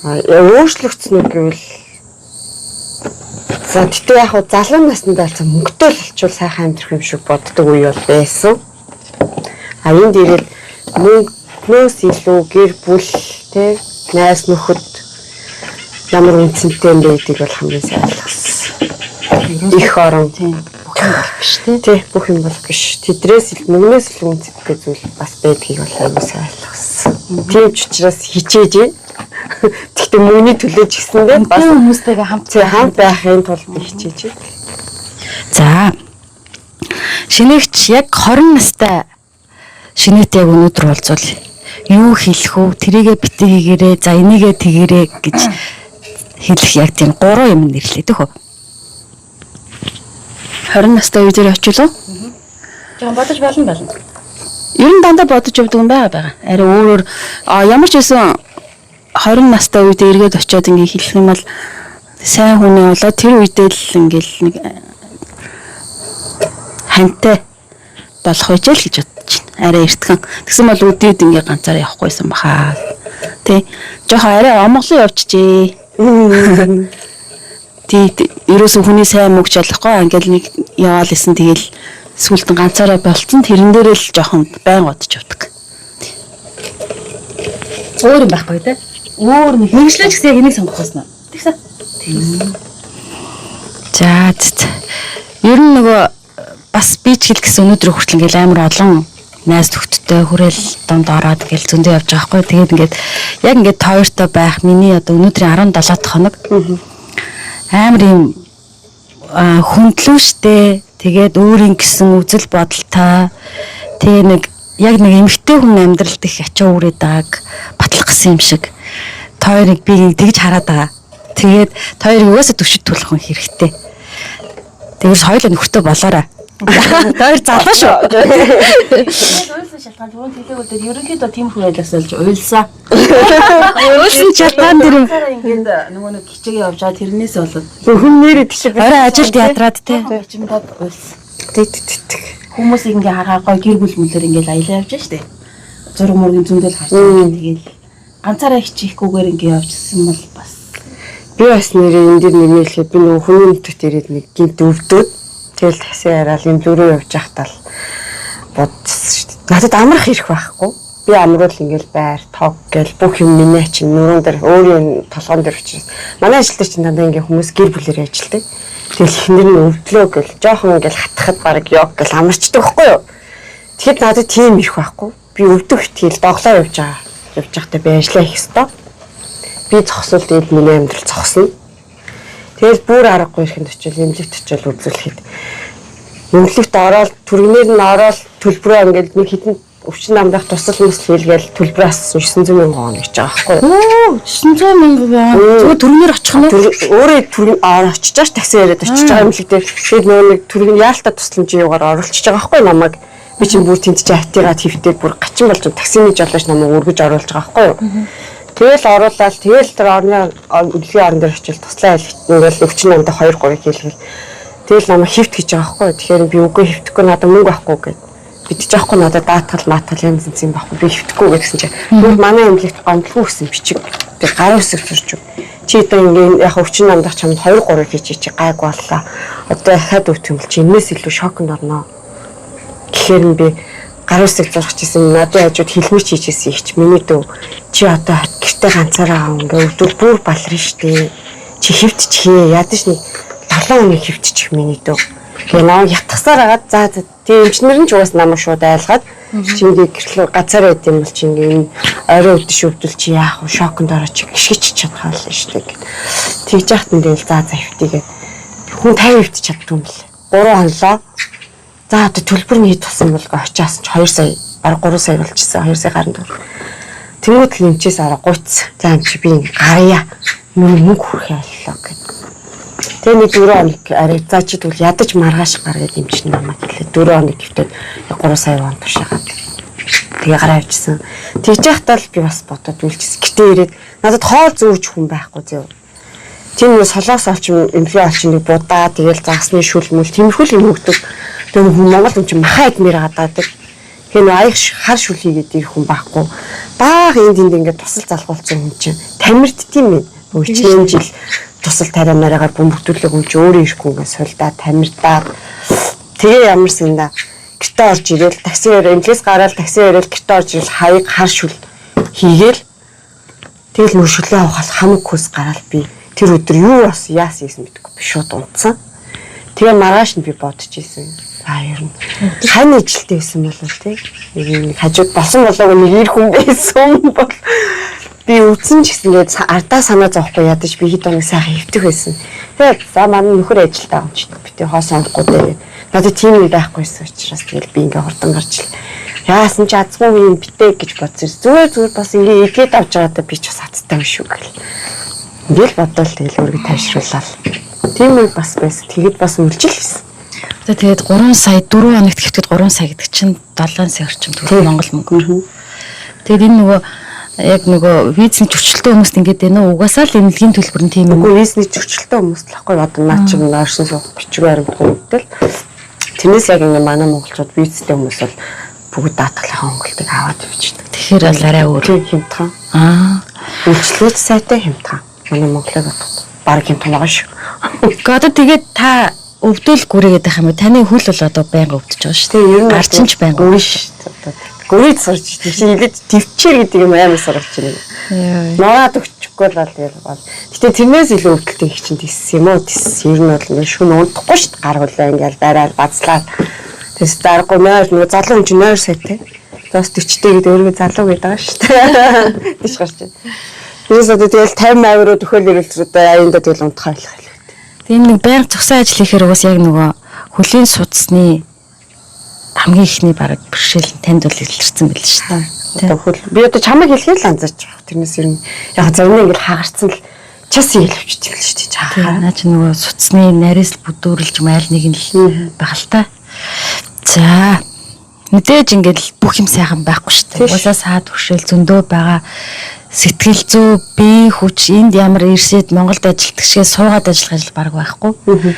Speaker 2: өөрчлөгдсөн үү гэвэл за тэгтээ яг хуу залуу наснд болсон мөнгөтэй л болчвол сайхан амьдрах юм шиг боддог үе бол байсан. А энд ирээд мөнгнөөс илүү гэр бүл тэ найз нөхөд ямар үнцэнтэй юм бэ гэдгийг бол хамгийн сайн ойлгосон. Их орон
Speaker 3: Тийм. Бүх юм бол биш тий.
Speaker 2: Тий, бүх юм бол биш. Тэдрээс ил мөнгнөөс илүү үнцэнтэй зүйл бас байдгийг бол аягүй сайн ойлгосон. Тийм ч учраас хичээж байна. Гэхдээ мөнгөний төлөө ч гэсэндээ бас
Speaker 1: Бас хүмүүстэйгээ хамт
Speaker 2: тий хамт байхын тулд би хичээж байна.
Speaker 1: За. Шинээгч яг 20 настай шинээтэй яг өнөөдөр уулзвал юу хэлэх үү? Тэрийгэ бити хийгээрээ, за энийгэ тэгээрээ гэж хэлэх яг тийм гурван юм нэрлэе дэх үү?
Speaker 3: 20 настай үе дээр очилоо.
Speaker 1: Жон бодож болно болно.
Speaker 3: Ер нь дандаа бодож явдаг юм байгаа байгаа. Арай өөрөөр ямар ч байсан 20 настай үед эргээд очиод ингээ хэлэх юм бол сайн хүний болоо тэр үедээ л ингээл нэг хантай болох байж л гэж бодож байна. Арай эртхэн. Тэгсэн бол өдөөд ингээ ганцаараа явахгүйсэн баха. Тэ. Жохон арай омглон явчихжээ. Тий, ерөөсөн хүний сайн мөгч болохгүй ингээл нэг яваал исэн тэгэл сүултэн ганцаараа болцсон тэрэн дээрээ л жоохон байн бодож явдаг.
Speaker 1: Өөр юм байхгүй те.
Speaker 3: Өөр нэг
Speaker 1: Мэргэжлээ ч гэсэн яг энийг сонгох байсан уу?
Speaker 3: Тэгсэн.
Speaker 1: За зэ. Ер нь нөгөө бас би ч хэл гэсэн өнөөдөр хүртэл ингээл амар олон найз нөхдөдтэй хүрээл дунд ороод ингээл зөндөө явж байгаа хгүй. Тэгээд ингээд яг ингээд та хоёртой байх миний одоо өнөөдрийн 17 дахь хоног амар юм хүндлүү штэ. Тэгээд өөрийн гэсэн үзэл бодолтой. Тэгээ нэг яг нэг эмэгтэй хүн амьдралд их ачаа үрээд байгааг батлах гэсэн юм шиг. Та хоёрыг би тэгж хараад байгаа. Тэгээд та хоёрыг угаасаа төвшөд түлэх хүн хэрэгтэй. Тэгээс хоёулаа нөхөртөө болоорой. Та хоёр залуу шүү.
Speaker 3: Уйлсан шалтгаан түрүүн хэлээгүүд ерөнхийдөө тийм хүрээлээс олж уйлсан.
Speaker 1: Уйлсан шалтгаан тэр юм.
Speaker 3: Ингээд нөгөө нэг хичээгээ явж байгаа тэрнээс болоод
Speaker 2: Хүн нэрээ тийш
Speaker 1: Орой ажилд ядраад те.
Speaker 3: бичмдад уйлсан.
Speaker 2: Тэг тэг тэг.
Speaker 3: Хүмүүс ингээ хараа гой гэр бүл мүлээр ингээл аялаа явж штэ. Зураг мургийн зөндөл харж байгаа. Тэгэл ганцаараа хичээхгүйгээр ингээ явжсэн бол бас
Speaker 2: Би бас нэрээ энэ дэр нэмэлхэд би нөгөө хүний нутагт ирээд нэг гинт өвдөд тэгэл такси яриад юм дөрөв явж байхдаа л бодсон шүү дээ. Надад амрах ирэх байхгүй. Би амруул ингээл байр, тог гэл бүх юм миний чинь нуруунд дээр өөрийн толгоон дээр учраас. Манай ажил дээр чинь дандаа ингээ хүмүүс гэр бүлээр ажилладаг. Тэгэл эхнэр нь өвдлөө гэл жоохон ингээл хатхад баг ёг гэл амарчдаг байхгүй юу? Тэгэхэд надад тийм ирэх байхгүй. Би өвдөх тэгэл доглоо явж байгаа. Явж байхдаа би ажиллаа хийх ёстой. Би зогсвол тэгэл миний амьдрал зогсно. Тэгэл бүр аргагүй ирэхэд очил эмнэлэгт очил үзүүлэхэд эмнэлэгт ороод түргнээр нь ороод төлбөрөө ингээл нэг хитэн өвчин намдах тусал мөсл хийлгээл төлбөрөө ассан 900 мянган вон гэж байгаа байхгүй юу?
Speaker 1: Оо 900 мянган вон. Зүгээр түргнээр очих нь.
Speaker 2: Өөрөө түргэн очиж байгаа ш такси яриад очиж байгаа эмнэлэг дээр тэгээд нөгөө нэг түргэн яалтаа тусламжийн югаар оруулчихж байгаа байхгүй юу намайг. Би чинь бүр тэнд чинь хатигаа твтээ бүр гачин болж таксины жолооч намайг өргөж оруулж байгаа байхгүй юу? Тэгэл оруулаад тэгэл тэр орны үлгийн орон дээр очил туслаа ингээл өвчин намдаа 2 3 хийлгээл тэгэл намайг хөвт гэж байгаа байхгүй юу? Тэгэхээр би үгүй хөвтөхгүй надад мөнгө байхгүй гэд. Бид ч яахгүй надад даатгал маатгал янз янз юм байхгүй би хөвтөхгүй гэсэн чинь тэгвэл манай эмнэлэгт гомдлгүй гэсэн бичиг тэр гарын үсэг зурж өг. Чи одоо ингээ яг өвчин намдах чамд 2 3 хийж чи гайг боллоо. Одоо дахиад өвтөх юм бол чи энэс илүү шоконд орно. Тэгэхээр нь би гарын үсэг зурх чийсэн надын хажууд хэлмэрч хийжсэн их чи миний дүү чи одоо гэрте ганцаараа ингээ өвдөл бүр баларна штэ. Чи хөвтчихье ядаж нэг 7 хоног хөвтчих миний дүү. Тэгээ намайг ятгасаар агаад за за тэгээ эмчнэр нь ч угаас намайг шууд айлгаад чи ингээ гэрлөө ганцаараа байд юм бол чи ингээ энэ орой өвдөш өвдөл чи яах вэ шоконд ороо чи гიშгэж чадхаа л штэ гэд. Тэгж яхад нь тэгэл за за хөвтийгээд хүн 50 хөвтч чаддгүй юм бэл. 3 хонлоо. За одоо төлбөр нь хэд болсон бол очиас ч 2 сая бараг 3 сая болчихсон 2 сая гарan төгрөг. Тэнгүүд л эмчээс арга гуйц. За эмч би ингээ гарья. Миний мөнгө хүрхээ боллоо гэд. Тэгээ нэг 4 хоног арай за чи тэгвэл ядаж маргааш гар гэд эмч нь намайг хэлээ. 4 хоног гэвтээд 3 сая вон туршаагаад. Тэгээ гараа авчихсан. Тэгж яхад л би бас бодоод үйлчсэн. Гэтэ ирээд надад хоол зүүж хүн байхгүй зөө. Тийм нэг солоос олч эмнэлгийн олч нэг будаа тэгэл загсны шүл мүл тиймэрхүү л юм өгдөг. Тэгээ хүн Монгол юм чи маха идмээр гадаадаг. Тэгээ нэг аяг хар шүл хийгээд ирэх хүн байхгүй. Баага энд энд ингээд тусал залгуулсан хүн чинь тамирт тийм ээ. Нөгөө хичнээн жил тусал тариа мараагаар бөмбөгдүүлэг хүн чи өөрөө ирэхгүй ингээд сулдаа тамиртаа. Тэгээ ямар санда гэртээ орж ирээл такси яриа эмнэлгээс гараал такси яриад гэртээ орж ирээл хаяг хар шүл хийгээл тэгэл нөө шүлээ авахал хамаг хөөс гараал би тэр өдөр юу бас яасан юм мэдэхгүй би шууд унтсан. Тэгээ маргааш нь би бодож исэн. За ер нь хань ижилтэй байсан болов тий. Нэг хажууд болсон болоогүй нэг ир хүн байсан бол би үтсэн ч гэсэн ингээд ардаа санаа зовхгүй ядаж би хэд хоног сайхан хөвтөх байсан. Тэгээд за манай нөхөр ажилдаа юм чи би тий хоос онохгүй дээ. Надад тийм юм байхгүйсэн учраас тэгэл би ингээ хурдан гарч ил. Яасан ч азгүй юм битээ гэж бодсон. Зүгээр зүгээр бас ингээ эгээд авч байгаадаа би ч бас азтай юм шүү гэл. Ингээл бодвол тэгэл өөрийгөө тайвшруулаад. Тийм үе бас байсан. Тэгэд бас үлжил байсан.
Speaker 1: Одоо тэгээд 3 сая 4 хоногт хэвтэд 3 сая гэдэг чинь 7 сая орчим төгрөг Монгол мөнгө. Тэгээд энэ нөгөө яг нөгөө визний зөрчилтэй хүмүүст ингээд байна уу? Угаасаа л эмнэлгийн төлбөр нь тийм юм.
Speaker 2: Үгүй визний зөрчилтэй хүмүүс л ахгүй одоо наа чинь оршин суух бичиг баримтгүй гэдэг л. Тэрнээс яг ингээ манай монголчууд визтэй хүмүүс бол Бүгд даатгалынхаа хөнгөлтийг аваад явчихдаг.
Speaker 1: Тэгэхээр бол арай өөр.
Speaker 2: Тийм хямдхан.
Speaker 1: Аа.
Speaker 2: Үйлчлүүлж сайтай хямдхан. Манай Монголыг бодоход баг хямдхан байгаа шүү.
Speaker 1: Гэхдээ одоо тэгээд та өвдөл гүрээгээд байх юм уу? Таны хөл бол одоо байнга өвдөж байгаа шүү
Speaker 2: Тийм ер нь
Speaker 1: дээ. Гарчин ч байнга.
Speaker 2: гүрэн шүү. Одоо гүрээд сурч тийм чи илээд төвчээр гэдэг юм амар сурч байна. Нураад өгчихгүй л бол тэгэл бол. Гэтэ тэрнээс илүү өвдөлттэй их чинь тийс юм уу? Тийс ер нь бол ингээ шүн унтахгүй шүү дээ. Гар хүлээ ингээл барайл базлаа. Тэс даргагүй нойр нөгөө залуу хүн чинь нойр сайтай. Бас 40-тэй гэдэг өөрийгөө залуу гэдэг байгаа шүү дээ. Тийш гарч байна. Тэрээс одоо тэгэл 50 80 руу төхөөл ирэлцрүү аяндаа тэгэл унтахаа болох илүү.
Speaker 1: Тийм нэг байнга цогсон ажил хийхээр угаас яг нөгөө хөлийн судасны хамгийн ихний бараг бэрхшээл нь танд бол илэрсэн байл шүү дээ.
Speaker 2: Одоо хөл би одоо чамайг хэлэхээр л анзаарч байгаа. Тэрнээс ер нь яг зарим нэг ингээл хагарцсан л час хэлвчтэй л шүү дээ.
Speaker 1: Тийм
Speaker 2: Чаа.
Speaker 1: наа чи нөгөө судасны нарийнс бүдүүрлж майл нэг нь л байх л та. За мэдээж ингээд л бүх юм сайхан байхгүй шүү дээ.
Speaker 2: Тийш.
Speaker 1: Угаасаа саад бэрхшээл зөндөө байгаа. Сэтгэл зүй, бие хүч энд ямар ирсэд Монголд ажилтдаг шигээ суугаад ажиллах ажил баг байхгүй. Хэвээ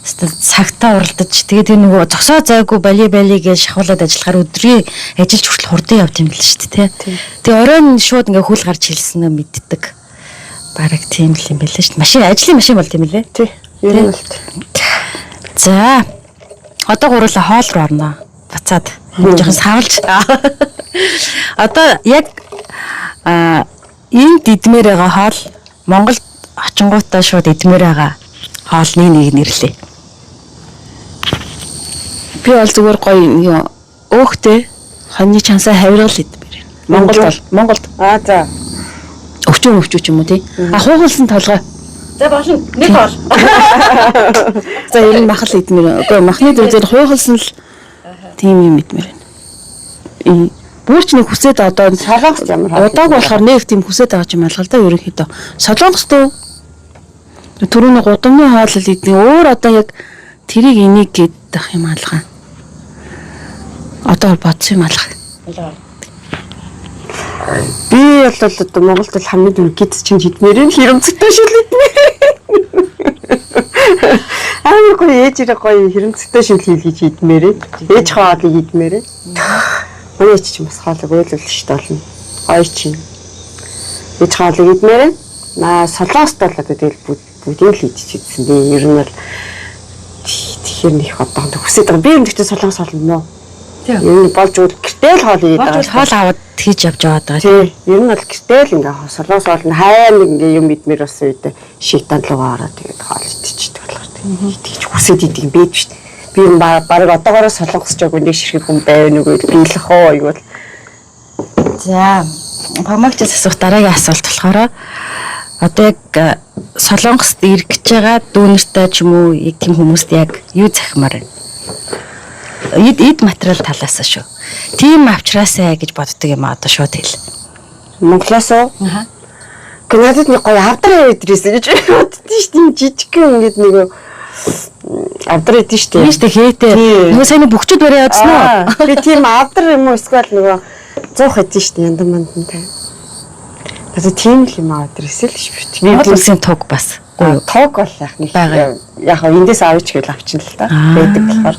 Speaker 1: цагтаа уралдаж тэгээ тэр нөгөө зогсоо зайгүй бали бали гэж шахуулаад ажиллахаар өдрийн ажилч хүртэл хурдан явд юм л шүү дээ тий. Тэгээ оройн шууд ингээ хөл гарч хэлсэн нь мэддэг. Бараг тийм л юм байлаа шүү дээ. Машин ажлын машин бол тийм лээ.
Speaker 2: Тий. Ер нь бол тий.
Speaker 1: За. Одоо гурлаа хоол руу орно. Буцаад жоохон савлж. Одоо яг энд идмээр байгаа хоол Монголд очингуутаа шууд идмээр байгаа хоолны нэг нэрлээ.
Speaker 3: Би бол зүгээр гоё юм өөхтэй хоньны чансаа хавиргал идмээр байна. Монголд бол Монголд
Speaker 2: Аа за.
Speaker 3: өвчөө өвчөө ч юм уу тий. А хуугалсан толгой.
Speaker 1: За болно. Нэг хоол.
Speaker 3: За ер нь махал идмээр. Үгүй махны дүр хуугалсан л тийм юм идмээр байна. Энэ бүрч нэг хүсээд одоо
Speaker 2: Солонгост ямар хоол
Speaker 3: удааг болохоор нэг тийм хүсээд байгаа юм алга л да ерөнхийдөө. Солонгост уу түрүүний гудамны хоолол идэх өөр одоо яг тэрийг энийг гэдэх юм алга. Одоо бодсон юм алга.
Speaker 2: Би бол одоо Монголд бол хамгийн түрүү гид чинь хидмээр нь хэрэмцэгтэй шил идмээр. Амар гоё ээж ирээ гоё хэрэмцэгтэй шил хийлгэж идмээр. Ээж хоолыг идмээр. Манай ээж чинь бас хоолыг уйлвал шүү дээ болно. Гоё чинь. Ээж хоолыг идмээр. Наа солонгост бол одоо тэгэл бүгдийг л идчихсэн. Би ер нь бол тэгэхээр нэг одоо хүсэж байгаа. Би юм гэхдээ солонгос хоол мó.
Speaker 1: Тийм.
Speaker 2: Ер нь болж үл гэртээ л хоол идэж
Speaker 1: Болж хоол аваад хийж явж яваад байгаа.
Speaker 2: Тий, ер нь бол гэртээ л ингээ солонгос хоол нь хаяа нэг ингээ юм идмээр болсон үед шийтан руугаа ороод тэгээд хоол идчихдэг болохоор тий. Тэгж хүсээд идэг юм байж шүү дээ. Би юм бараг одоогоороо солонгос жог нэг ширхэг хүн байв нэг үйл биелэх оо юу бол
Speaker 1: За, памагчаас асуух дараагийн асуулт болохоор одоо яг Солонгост ирэх гэж байгаа дүүнертэй ч юм уу яг тийм хүмүүст яг юу захимаар байна? Эд материал талаас шүү. Тийм авчраасай гэж боддог юм а одоо шууд хэл.
Speaker 2: Монголоос уу?
Speaker 1: Аа.
Speaker 2: Гэхдээ надад нэг гоё авдраа идрээсэ гэж боддоо шүү дээ. Жижигхэн ингээд нэг авдраа идэв шүү дээ.
Speaker 1: Тийм шүү дээ хээтэй.
Speaker 2: Тий.
Speaker 1: Нөгөө сайн бөхчүүд барай явуулсан уу?
Speaker 2: Аа, Би тийм авдар юм уу эсвэл нөгөө 100 хэдэн шүү дээ яндан мандантай. Надад тийм л юм аваад ирсэн л шүү дээ.
Speaker 1: Монгол улсын туг бас. Үгүй юу?
Speaker 2: Туг бол яг нэг
Speaker 1: Байгаа.
Speaker 2: яг хаа эндээс авч гээл авчин л та.
Speaker 1: Аа.
Speaker 2: Байдаг болохоор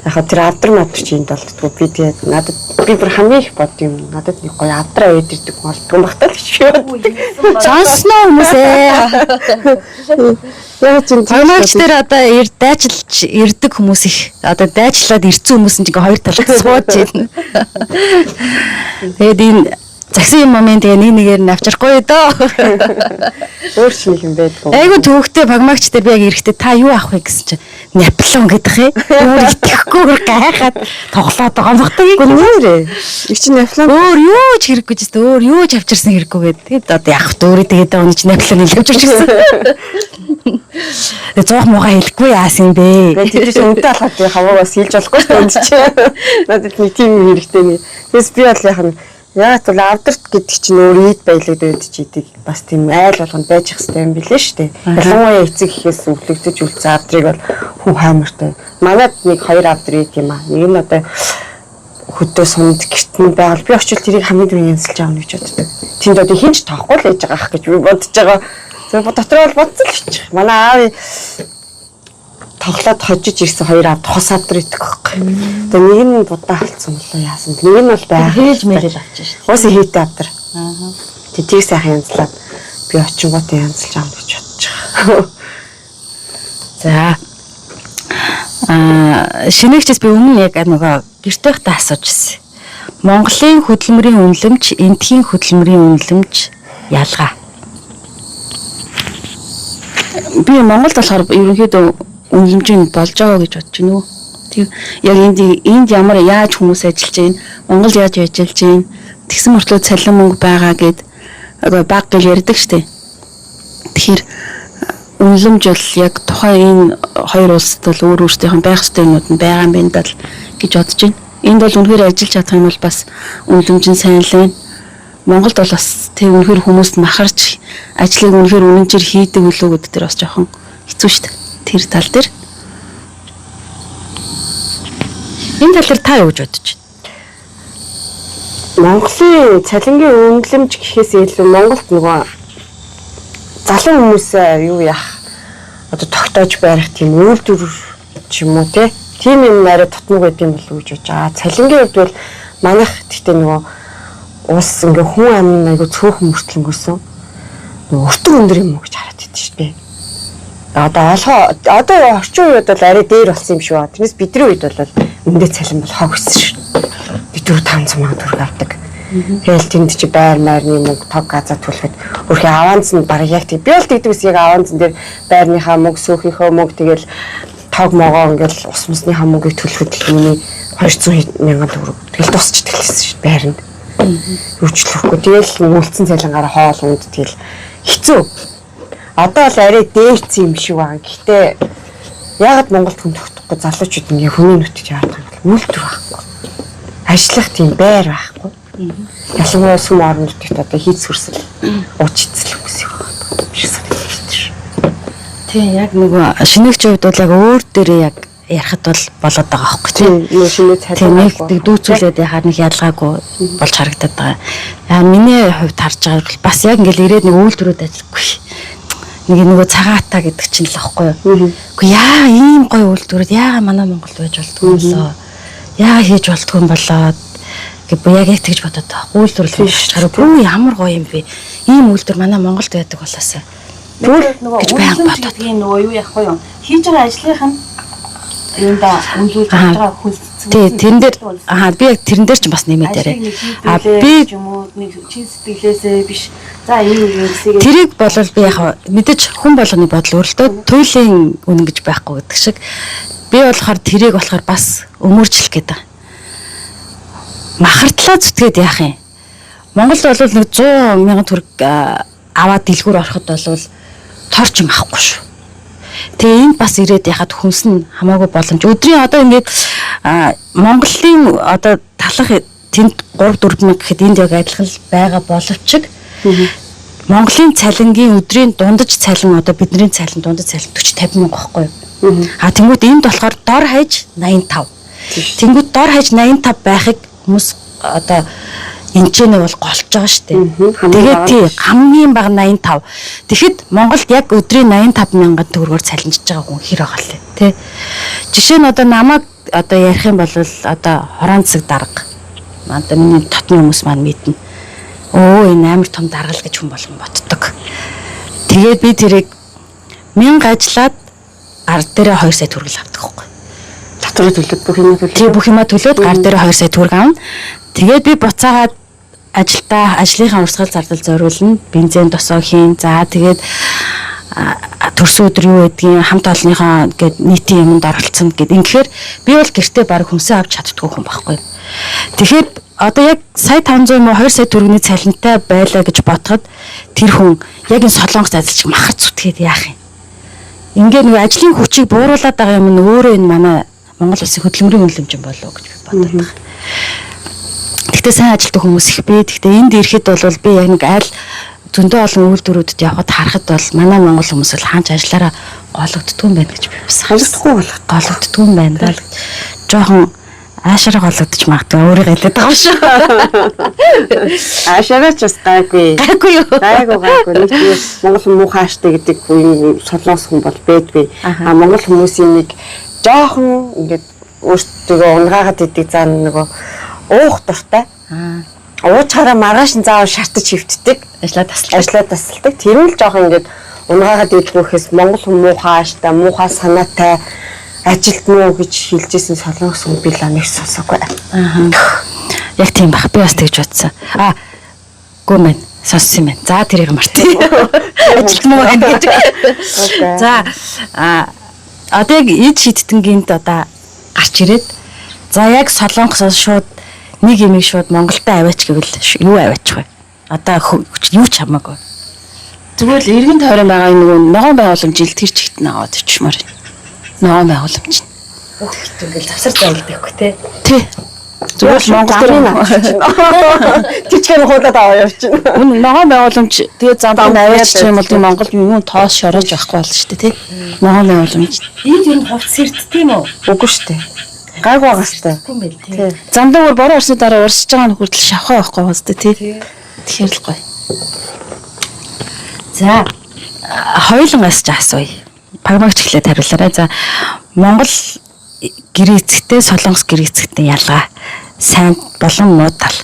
Speaker 2: яг хаа тэр авдар мадр чи энд болдгоо би тэгээд надад би бүр хамгийн их бод юм. Надад нэг гоё авдар аваад ирдэг болдгоо багтаа л гэж би боддог.
Speaker 1: Сонсноо хүмүүсээ.
Speaker 2: Яг чинь
Speaker 1: Памагч дээр одоо ир дайчилж ирдэг хүмүүс их. Одоо дайчлаад ирсэн хүмүүс нь ч ингээ хоёр талд сууж байна. Тэгээд энэ загсан юм момент тэгээ нэг нэгээр нь авчрахгүй дөө.
Speaker 2: өөр ч нэг юм байдгүй.
Speaker 1: Айгу төвөгтэй пагмагч дээр би яг эрэхтэй та юу авах вэ гэсэн чинь Наполеон гэдэг хэ. Өөр итгэхгүй өөр гайхаад тоглоод байгаа юм багтаа.
Speaker 2: Үгүй нэрээ. Их чинь Наполеон
Speaker 1: Өөр юу ч хэрэггүй ч гэсэн өөр юу ч авчирсан хэрэггүй гээд. Тэгээд одоо явах дөрөв тэгээд байгаа чинь Наполеон илж авчирсан. Тэгээд зуух муухай хэлэхгүй яасан юм бэ?
Speaker 2: Тэгээд тэр чинь үнэтэй болохоор би хамаагүй сэлж болохгүй шүү дээ энд чинь. Надад нэг тийм юм хэрэгтэй нэг. Тэгээс би бол яг нь яагаад бол авдарт гэдэг чинь өөр ид баялаг дээд чи идэг бас тийм айл болгонд байж их хэрэгтэй юм билээ шүү дээ. Ялангуяа эцэг ихээс өвлөгдөж үлдсэн авдрыг бол хүн хаймартай. Манад нэг хоёр авдар ид юм аа. Нэг нь одоо хөдөө сумд гэрт нь байгаад би очил тэрийг хамгийн түрүүнд янзлж аавна гэж боддог. Тэнд одоо хинч тоохгүй л байж байгаа ах гэж би бодож байгаа. Зөв дотор бол бодсон л ч. Манай аав Тоглоод хожиж ирсэн хоёр авд хос авдар идэх байхгүй. Тэгээ нэг нь будаа болсон болоо яасан. Нэг нь бол байх.
Speaker 1: Хээлж мэлэл авчих шүү.
Speaker 2: Уус хийтэй авдар. Аа. Тэг тийг сайхан янзлаад би очингуудаа янзлж аавна гэж бодож байгаа.
Speaker 1: За. Шинээгчээс би өмнө яг нөгөө гэрте байхдаа асууж ирсэн. Монголын хөдөлмөрийн үнэлэмж, эндхийн хөдөлмөрийн үнэлэмж ялгаа.
Speaker 3: Би Монголд болохоор ерөнхийдөө үнэлэмжийн болж байгаа гэж бодож байна уу. Тэг яг энд ямар яаж хүмүүс ажиллаж байна, Монгол яаж ажиллаж байна, тэгсэн мөртлөө цалин мөнгө байгаа гэд баг гэл ярьдаг штэ. Тэгэхээр үнэлэмж бол яг тухайн энэ хоёр улсад бол өөр өөртөөх нь байх ёстой юмнууд нь байгаа юм байна даа л гэж бодож байна. Энд бол үнэхээр ажиллаж чадах юм бол бас үнэлэмж нь сайн л байна. Монголд бол бас тэг үнэхээр хүмүүст махарч ажлыг үнэхээр үнэнчээр хийдэг үлээ гэдэг тэр бас жоохон хэцүү шүү дээ. Тэр тал дээр.
Speaker 1: Энэ тал дээр та юу гэж бодож байна?
Speaker 2: Монголын цалингийн үнэлэмж гэхээс илүү Монголд нөгөө залуу хүмүүсээ юу яах одоо тогтоож барих тийм үйлдвэр ч юм уу те тийм юм арай тутмаг байд юм болов уу гэж бодож байгаа. Цалингийн хувьд бол манайх гэхдээ нөгөө улс ингээ хүн амь айгу цөөхөн мөртлөнгөөсөн нөгөө өртөг өндөр юм уу гэж хараад идэв шүү дээ. Одоо олгоо одоо орчин үед бол арай дээр болсон юм шиг байна. Тэрнээс бидний үед бол өндөө цалин бол хог өссөн шүү. Би 4 500 сая төгрөг авдаг. Тэгэл тэнд чи байр майрны мөнгө тог газар төлөхөд өөрхий аванс нь бараг яг тийм. Би бол тэгдэг ус яг авансан дээр байрныхаа мөнгө, сөөхийнхөө мөнгө тэгэл тог могоо ингээл ус мусныхаа мөнгийг төлөхөд л миний 200 мянган төгрөг тэгэл дуусчихдээ л байсан шүү байранд. Юучлэхгүй. Тэгэл үлдсэн цалингаараа хоол унд тэгэл хэцүү. Одоо л арай дээрцсэн юм шиг байгаа. Гэхдээ яагаад Монголд хүн тогтохгүй залуучууд ингээ хүний нүтж яадаг юм бол үйлдвэр байхгүй. Ажиллах тийм байр байхгүй. Ялангуяа сүм орон нутагт одоо хийц сүрсэл ууч эцэл хүмүүс их байгаа юм шиг санагдаж байна.
Speaker 1: Тийм яг нөгөө шинээгчийн хувьд бол яг өөр дээрээ яг ярихад бол болоод байгаа байхгүй тийм.
Speaker 2: Тийм шинэ
Speaker 1: Тийм
Speaker 2: цалин
Speaker 1: нэг дүүцүүлээд яхаар нэг ялгаагүй болж харагдаад байгаа. Яа миний хувьд харж байгаа бол бас яг ингээл ирээд нэг үйлдвэрүүд ажиллахгүй. Нэг нөгөө цагаатаа гэдэг чинь л аахгүй юу. Үгүй яа ийм гоё үйлдвэрүүд яага манай Монголд байж болдгоо юм болоо. Яага хийж болдгоо юм болоо гэв яг яг тэгж бодоод байгаа. Үйлдвэрлэл хараа бүү ямар гоё юм бэ. Ийм үйлдвэр манай Монголд байдаг болоосаа.
Speaker 3: Тэгвэл нөгөө
Speaker 1: гэж байнга
Speaker 3: үнэлэмж
Speaker 1: бодоод.
Speaker 3: гэдгийг нөгөө юу яах вэ? Хийж байгаа ажлынх нь юунда үнэлүүлж
Speaker 1: Аа.
Speaker 3: байгаа хүнс
Speaker 1: Тий, тэрэн дээр аа би яг тэрэн дээр ч бас нэмээд
Speaker 3: Ажлыг
Speaker 1: яриа.
Speaker 3: нэг
Speaker 1: А
Speaker 3: хийдүүлээ
Speaker 1: би
Speaker 3: ч юм уу нэг чин сэтгэлээсээ биш. За ийм юм юмсыг
Speaker 1: Тэрийг болвол би яг мэдээж хүн болгоны бодол өөрөлдөө туйлын үнэн гэж байхгүй гэдэг шиг би болохоор тэрийг болохоор бас өмөржлөх гэдэг. Махартлаа зүтгээд яах юм? Монголд бол нэг 100 мянган төгрөг аваад дэлгүүр ороход бол торч юм авахгүй шүү. Тэгээ энд бас ирээд яхад хүнс нь хамаагүй боломж. Өдрийн одоо ингээд Монголын одоо талах тэнд 3 4 мянга гэхэд энд яг адилхан л байгаа боловч Монголын цалингийн өдрийн дундаж цалин одоо бидний цалин дундаж цалин 40 50 мянга байхгүй юу? А тэнгууд энд болохоор дор хаяж 85. Тэнгууд дор хаяж 85 байхыг хүмүүс одоо энэ ч нэ бол голж байгаа шүү дээ. Тэгээд тий хамгийн бага 85. Тэгэхэд Монголд яг өдрийн 85 мянган төгрөгөөр цалинжиж байгаа хүн хэр байгаа лээ тий. Жишээ нь одоо намайг одоо ярих юм бол одоо хорон цаг дарга. Одоо миний дотны хүмүүс маань мэднэ. Өө энэ амар том даргал гэж хүн болгон боддог. Тэгээд би тэрийг 1000 ажиллаад гар дээрээ 2 сая төгрөг л авдаг байхгүй.
Speaker 2: Татварыг төлөөд бүх юмаа төлөөд.
Speaker 1: Тэгээ бүх юмаа төлөөд гар дээрээ 2 сая төгрөг авна. Тэгээд би буцаагаад ажилдаа ажлынхаа урсгал зардал зориулна. Бензин тосоо хийн. За тэгээд төрсөн өдөр юу гэдгийг хамт олонныхоо гээд нийтийн юмд оролцсон гэд. Ингэхээр би бол гэртээ баг хүнсээ авч чаддгүй хүн байхгүй. Тэгэхээр одоо яг сая 500 юм уу 2 сая төгрөгийн цалинтай байлаа гэж бодоход тэр хүн яг энэ солонгос ажиллаж махар зүтгээд яах юм? Ингээ нэг ажлын хүчийг бууруулад байгаа юм нь өөрөө энэ манай Монгол улсын хөдөлмөрийн үнэлэмж юм болов уу гэж би бодод байгаа. Гэхдээ сайн ажилтдаг хүмүүс их бий. Гэхдээ энд ирэхэд бол би яг нэг айл зөндөө олон үйлдвэрүүдэд явхад харахад бол манай монгол хүмүүс бол хаанч ажиллаараа гологддгүй юм байна гэж би бас
Speaker 2: Гологдохгүй болох.
Speaker 1: гологддгүй юм байна даа. Жохон Аашаараа гологдож магадгүй өөрийгөө хэлээд байгаа юм шүү.
Speaker 2: Аашаараа ч бас гайгүй.
Speaker 1: Гайгүй юу?
Speaker 2: Гайгүй гайгүй. Нэг тийм Монгол хүн муухай ааштай гэдэг үе солонгос хүн бол байдгүй. А Монгол хүмүүсийн нэг жоохон ингээд өөртөө унгаагаад идэг зан нөгөө уух дуртай. Уучаараа маргааш нь заавал шартаж хөвтдөг.
Speaker 1: Ажлаа таслаа.
Speaker 2: Ажлаа тасалдаг. Тэр нь л жоохон ингээд унгаагаад идэггүйхээс Монгол хүн муухай ааштай, муухай санаатай ажилт муу гэж хэлжсэн солонгос хүн би л нэг сонсоогүй.
Speaker 1: Аа. Яг тийм бах. Би бас тэгж бодсон. Аа. Гүү мэн сонссон юм байна. За тэрийг мартъя. Ажилт муу байна гэж. За а одоо яг ид шидтэн гинт одоо гарч ирээд за яг солонгосоос шууд нэг имийг шууд Монголтой аваач гэвэл юу аваачих вэ? Одоо юу ч хамаагүй.
Speaker 3: Зүгээр л эргэн тойрон байгаа нөгөө ногоон байгууламж ил тэр чигт нь аваад өчмөр. Ногоон байгууламж.
Speaker 1: Бүх ингээл завсар зайлдаггүй те.
Speaker 3: Тий. Зүгээр л Монгол дээр
Speaker 2: Тэр чигээр хуулаад аваа явчихна.
Speaker 3: Үн ногоон байгууламж тэгээ замд аваач юм бол тийм Монголд юм тоос шороож байхгүй болно шүү дээ тий. Ногоон байгууламж.
Speaker 1: Энд ер нь хувц сэрт тийм үү?
Speaker 2: Үгүй шүү дээ. Гайгүй байгаа шүү дээ.
Speaker 1: Тийм байл тий.
Speaker 3: Замдаа бүр бороо орсны дараа урсж байгаа нь хүртэл шавхаа байхгүй баас тий. Тэгэхээр л гоё.
Speaker 1: За хоёулангаас ч асууя. Пагмагч эхлээд хариулаарай. За Монгол гэр эцэгтэй Солонгос гэр эцэгтэй ялгаа сайн болон муу тал.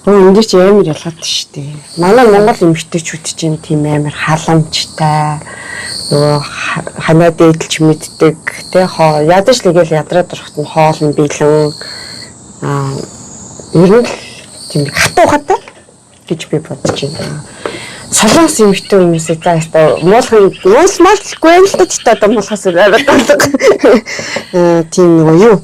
Speaker 2: Өө энэ чи амар ялгаатай шүү дээ. Манай Монгол эмэгтэйчүүд чинь тийм амар халамжтай нөгөө ханаа дээдэлж мэддэг тэ хоо ядаж л ингээл ядраад орохт нь хоол нь бэлэн аа ер нь л тийм хатуу хатаа гэж би бодож байна. Солонгос эмэгтэй хүмүүсийг за яста муулахын муулмалгүй юм л да ч одоо муулахаас аваад болдог. Тийм нөгөө юу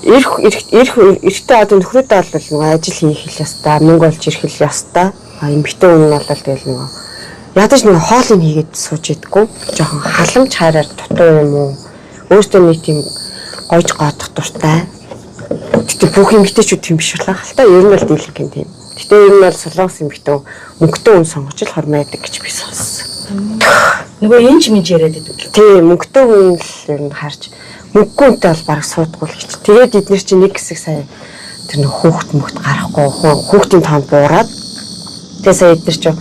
Speaker 2: эрх эрх эрэгтэй одоо нөхрөөдөө бол нөгөө ажил хийх л ёстой, мөнгө олж ирэх л ёстой. А эмэгтэй хүн нь бол тэгэл нөгөө ядаж нөгөө хоолыг хийгээд сууж идэггүй. Жохон халамж хайраар дутуу юм уу? Өөртөө нэг тийм гойж гоодох дуртай. Гэтэ бүх эмэгтэйчүүд тийм биш л хэл та. Ер нь бол дийлэнх юм тийм. Гэтэ ер нь бол солонгос эмэгтэй мөнгөтэй хүн сонгож л хормойдаг гэж би сонссон.
Speaker 1: Нөгөө энэ ч минь яриад идэв.
Speaker 2: Тийм, мөнгөтэй хүн л ер нь харж мөнгөгүй хүнтэй бол бараг суудгүй л гэж. Тэгээд эднэр чинь нэг хэсэг сая тэр нэг хүүхд мөхт гарахгүй хүүхдийн тоон буураад тэгээд сая эднэр чинь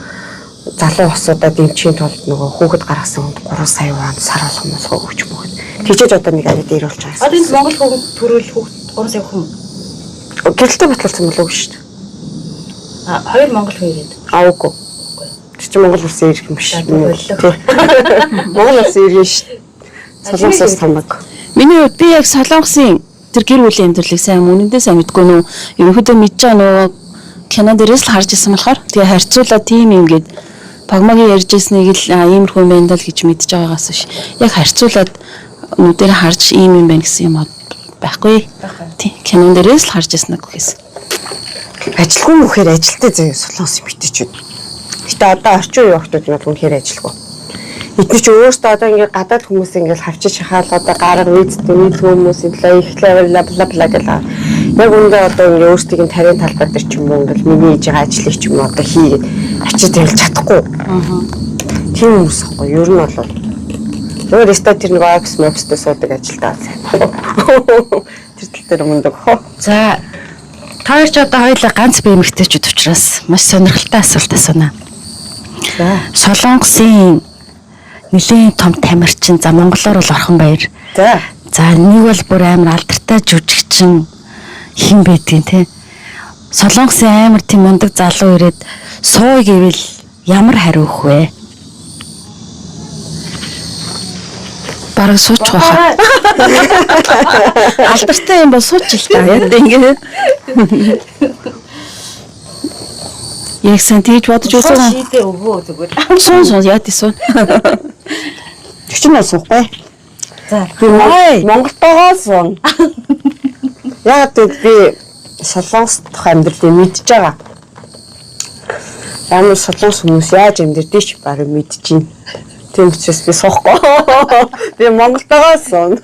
Speaker 2: залуу усуудаа дэмжихийн тулд нөгөө хүүхэд гаргасан хүнд 3 сая вон сар болгон молгоо өгч мөхөд. Тэгжээж одоо нэг арай дээр болж байгаа.
Speaker 1: Одоо энэ Монгол хүүхэд төрөөл хүүхэд 3 сая хүн.
Speaker 2: Гэрэлтэй батлуулсан болов уу шүү дээ.
Speaker 1: А хоёр монгол хүн ирээд.
Speaker 2: Аа үгүй. Тэр чинь Монгол улсын иргэн биш. Монгол улсын иргэн шүү дээ. Солонгосоос хамаагүй.
Speaker 3: Миний хувьд би яг Солонгосын тэр гэр бүлийн амьдралыг сайн үнэндээ сайн мэдгүй нүү. Ерөнхийдөө мэдж байгаа нөгөө кино дээрээс л харж исэн болохоор тэгээ харьцуулаад тийм юм гээд Пагмагийн ярьж ирснийг л иймэрхүү юм байна даа л гэж мэдж байгаагаас биш. Яг харьцуулаад нүдээр харж ийм юм байна гэсэн юм байхгүй. Тийм кинон дээрээс л харж ирсэн үг гэхээс.
Speaker 2: Ажилгүй мөхөр ажилтай заяа солонгос эмэгтэйчүүд. Гэтэ одоо орчин үеийн охтууд нь бол үнэхээр ажилгүй. Эдгээр чи өөрөөсөө одоо ингээд гадаад хүмүүс ингээд хавчиж шахаал одоо гарга визтэй нийлгүй хүмүүс инглээ ихлээ бла бла бла гэл. Яг үүндээ одоо ингээд өөрсдийг нь тарийн талбай дээр ч юм уу ингээд миний хийж байгаа ажлыг ч юм уу одоо хийгээд ачиж тавилж чадахгүй. Тийм хүмүүс ихгүй ер нь бол өөр өстой тэр нэг офис мопстой суудаг ажилтаа сайн. Тэр тал дээр мундаг хоо.
Speaker 1: За та хоёр ч одоо хоёулаа ганц бие эмэгтэйчүүд учраас маш сонирхолтой асуулт асууна.
Speaker 2: За.
Speaker 1: Солонгосын нэлээд том тамирчин за монголоор бол Орхон баяр.
Speaker 2: За.
Speaker 1: За нэг бол бүр амар алдартай жүжигчин хин байдгийн те. Солонгосын амар тийм мундаг залуу ирээд сууя гэвэл ямар хариу өгөх вэ?
Speaker 3: Бараг суучих байхаа. Алдартай юм бол сууч л та. Яг ингээд. Яг сайн тэгж бодож үзсэн.
Speaker 1: Шийдээ өгөө зүгээр.
Speaker 3: Суун суун яа тий суун.
Speaker 2: Тэг чинь бол суухгүй.
Speaker 1: За.
Speaker 2: Би Монголтойгоо суун. Яг гэвэл би солонгос дахь амьдралыг мэдж байгаа. Ямар солонгос хүмүүс яаж амьдэрдгийг ч бараг мэдж байна. Тийм учраас би суухгүй. Би Монголтойгоо суун.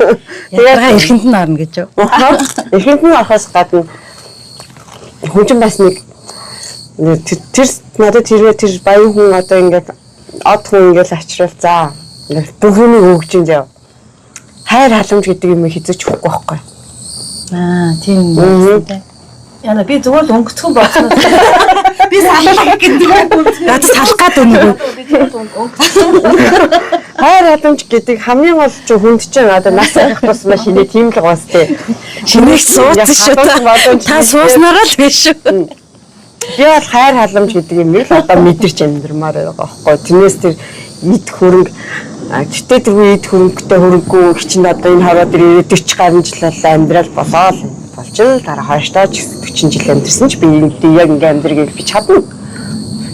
Speaker 1: Тэгээд эрхэнд нь орно гэж юу?
Speaker 2: Эрхэнд нь орохоос гадна хүн чинь бас нэг тэр надад тэрвээ тэр баян хүн одоо ингээд од хүн ингээд ачрал за ингээд бүх юмыг өгч юм заяа. Хайр халамж гэдэг юм хизээч өгөхгүй байхгүй.
Speaker 1: Аа, тийм юм байна.
Speaker 4: Яна би зүгээр л өнгөцгөн бодсноос
Speaker 1: Би саллаа гэдэг. Надад салах гад байна нөгөө.
Speaker 4: би зүгээр л өнгөцгөн.
Speaker 2: Хайр халамж гэдэг хамгийн гол чи хүнд чинь одоо нас ахих тусмаа шинэ тийм л гоос тий.
Speaker 1: Шинээх сууцсан шүү та. Та сууснараа л биш шүү.
Speaker 2: Би бол хайр халамж гэдэг юм л одоо мэдэрч амьдрмаар байгаа байхгүй. Тэрнээс тэр эд хөрөнгө гэтээ тэргүй эд хөрөнгөтэй хөрөнгөө чинь одоо энэ хороо дээр 40 гаруй жил болоо амьдрал болоо л болж л дараа хойштоо ч гэсэн 40 жил амьдрсан ч би яг ингээ амьдрыг би чадна.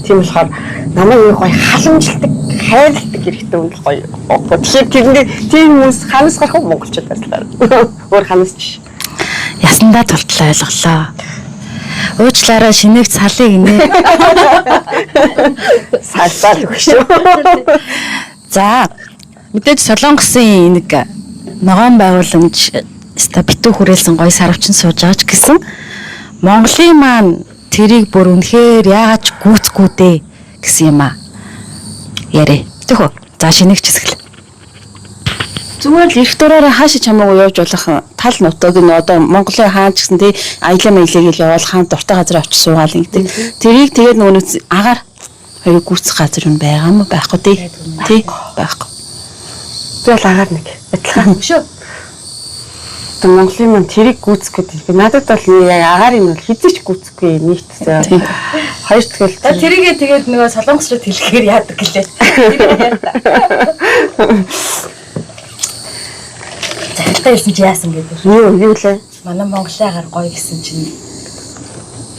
Speaker 2: Тийм болохоор намайг энэ гоё халамжилдаг, хайрладаг хэрэгтэй хүн л гоё. Тэгэхээр тэрнээ тийм хүмүүс ханаас гарах уу монголчууд байслаар. Өөр ханаас ч.
Speaker 1: Ясандаа тултлаа ойлголоо. Уучлаарай шинээх салыг нэ.
Speaker 2: Салсаал өгш шүү.
Speaker 1: За мэдээж Солонгосын нэг ногоон байгууламж ста битүү хүрээлсэн гоё сарвчин сууж байгаа ч гэсэн Монголын маань тэрийг бүр үнэхээр яагаад ч гүйцэхгүй дээ гэсэн юм аа. Ярэ. Тэхүү. За шинээх чисгэл.
Speaker 3: Зүгээр л эрх дураараа хаашаа чамаагүй явж болох тал нутаг нь одоо Монголын хаан ч гэсэн тий аялаа маялаа гэж яваал хаан дуртай газар очиж суугаал гэдэг. Тэрийг тэгээд нөгөө нэг агаар хоёрыг гүйцэх газар юм байгаа юм байхгүй тий. Тий байхгүй.
Speaker 2: Би бол агаар нэг адилхан.
Speaker 4: Өшөө.
Speaker 2: Одоо Монголын маань тэрийг гүйцэх гэдэг. Би надад бол яг агаарын бол хизээч гүйцэхгүй нэг төсөө. Хоёр тэгэл
Speaker 4: Та тэрийгээ тэгээд нөгөө солонгосчууд хэлэхээр яадаг гэлээ. Тэрийг яа.
Speaker 1: Захиралтай ирсэн чи яасан гэдэг.
Speaker 2: юу лээ?
Speaker 1: Манай Монголын агаар гоё гэсэн чинь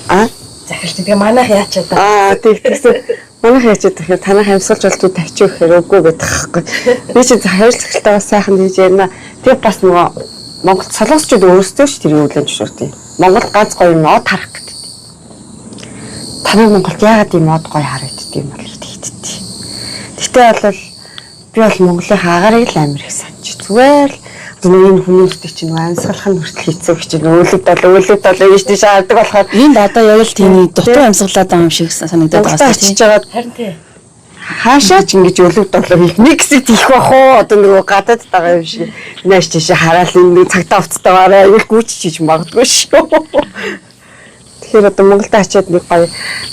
Speaker 2: А?
Speaker 1: захирал тэгээ манайх яачаа та.
Speaker 2: Аа тэг тэгсэн. Манайх яачаад тэгэхээр танах амьсгалж болтгүй тавьчих гэхээр үгүй гэдэг байхгүй. Би чи хоёр захиралтайгаа сайхан тийж ярина. Тэг бас нөгөө Монгол солонгосчууд өөрсдөө ч тэрийг үлэн зөвшөөрдөг. Монгол ганц гоё юм од харах гэдэг. Танай Монголд яагаад ийм од гоё харагддаг юм бол гэдэг хэдтэй. Гэтэ бол би бол Монголын агарыг л амар их санаж. Зүгээр л одоо нэг энэ хүмүүстээ чинь нөгөө амьсгалах нь хүртэл хэцүү гэж чинь өлөг дол өлөг дол гэж тийш хардаг болохоор
Speaker 3: Энд одоо яг л тийм дутуу амьсгалаад байгаа юм шиг санагдаад
Speaker 2: Монголд
Speaker 3: байгаа
Speaker 2: очиж
Speaker 3: тий.
Speaker 2: жагаад
Speaker 1: Харин тий.
Speaker 2: хаашаа ч ингэж өлөг долоо хийх нэг хэсэг тийх бах уу одоо нөгөө гадаад байгаа юм шиг нааш тийш хараал энэ нэг цагтаа хувцтайгаараа аюул гүйчиж магадгүй шүү. Тэгэхээр одоо Монголд очиад нэг гоё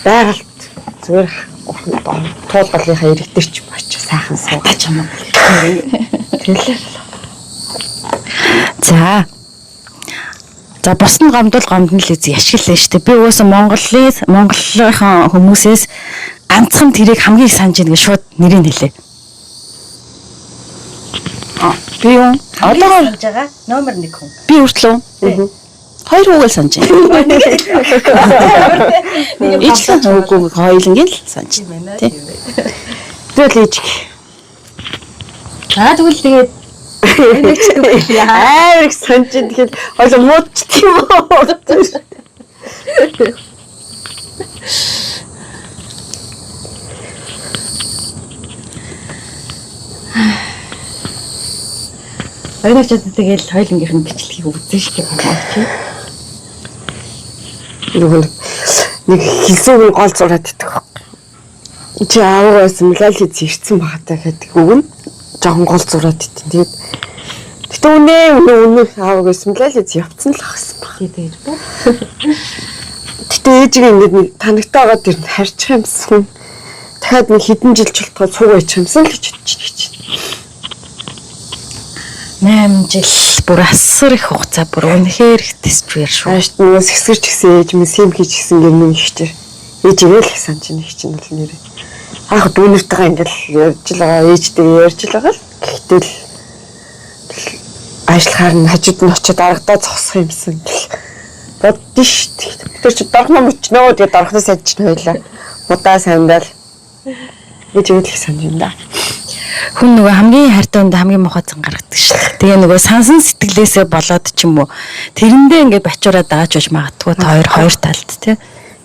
Speaker 2: байгальд зүгээр туул голынхаа ирэг дээр ч очиж сайхан суугаад
Speaker 3: Чамаа.
Speaker 2: Тэгэлээ.
Speaker 1: За. За бус нь гомдол гомдно л үз яшиглаа шүү дээ. Би уусаа Монголын Монголынхон хүмүүсээс ганцхан тэрийг хамгийн их санаж ийн гэж шууд нэрийг хэлээ.
Speaker 3: Би юу? Одоогоор
Speaker 1: санаж байгаа номер 1 хүн.
Speaker 3: би хүртэл үү? Хоёр хүүгээл санаж байна. Ижлэн хүүгүй хоёулангийн л санаж байна. Тий.
Speaker 2: Тэгэл ээжиг.
Speaker 1: За тэгвэл тэгээд
Speaker 2: Амар их санаж ин тэгэхээр хоёул муудчих юм уу?
Speaker 1: Оюунагчид тэгэл хоёулангийнх нь бичлэгийг үзэн шүү дээ. Чи.
Speaker 2: Нөгөө нэг хэлсэн үг нь гол зураад идэх байхгүй. Чи аавгаа байсан мэлал хийц ирсэн багтаа гэдэг үг нь жоохон гол зураад идэх. Тэгээд гэтээ үнэ үнэ үнэ аавгаа байсан мэлал хийц явцсан л ахсан баг.
Speaker 1: Тэгэж бо.
Speaker 2: Гэтээ ээжигээ ингээд нэг танагтай байгаа тэр нь харчих юмсан. Дахиад нэг хэдэн жил чултгаа цуг байчих юмсан л гэж бодчих гэж.
Speaker 1: 8 жил бүр асар их хугацаа бүр үнэхээр их тэсчвэр шүү.
Speaker 2: Аашт нөгөө сэгсгэрч гисэн ээж минь сэм хийж гисэн гэр минь ихчээр. Ээжигээ л их санаж байна их чинь бол нэрээ. Анх дүүнэртэйгээ ингээл ярьж л байгаа ээжтэйгээ ярьж л байгаа л гэхдээ л ажиллахаар нь хажууд нь очиод аргадаа зогсох юмсан гэл боддоо шүү дээ. Тэр чи дорхноо мөчнөө тэгээ дорхноо сайн чинь хоёлаа. Мудаа сандал. Ээжигээ л их санаж байна да.
Speaker 1: Хүн нөгөө хамгийн хайртай хүндээ хамгийн муухай зан гаргадаг шүү дээ. Тэгээ нөгөө сансан сэтгэлээсээ болоод ч юм уу. Тэрэндээ ингээд бачуураад байгаа ч байж магадгүй та хоёр хоёр талд тий.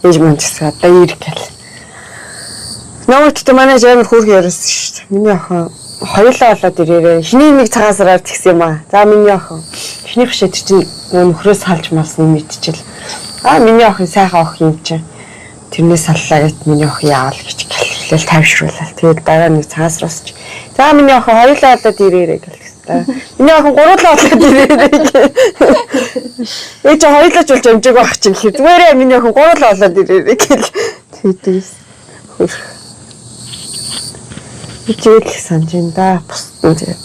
Speaker 2: Ээж маань ч гэсэн одоо ирэх гэл. Нөгөө тэгтээ манай ээж амар хөөрхөн яриасан шүү дээ. Миний охин хоёулаа болоод ирээрээ. Эхний нэг цагаан сараар тэгсэн юм аа. За миний охин. Эхнийх шээ тэр чинь нөгөө нөхрөө салж малсан юм мэдчихэл. Аа миний охин сайхан охин юм чинь. Тэрнээс саллаа гэт миний охин яавал гэж гэлээ тайвшруулаад. Тэгээд дараа нэг цагаан сараас чи. За миний охин хоёулаа болоод ирээрээ гэл гэсэн. Миний охин гурлаа болоод ирээрээ гэх. Ээж хоёулаа ч болж амжааг байх чинь гэхээр зүгээрээ миний охин гурлаа болоод ирээрэй гэл тэгдэг байсан. Хөрх. Хичээл их санаж байна да. Бусдын зэ.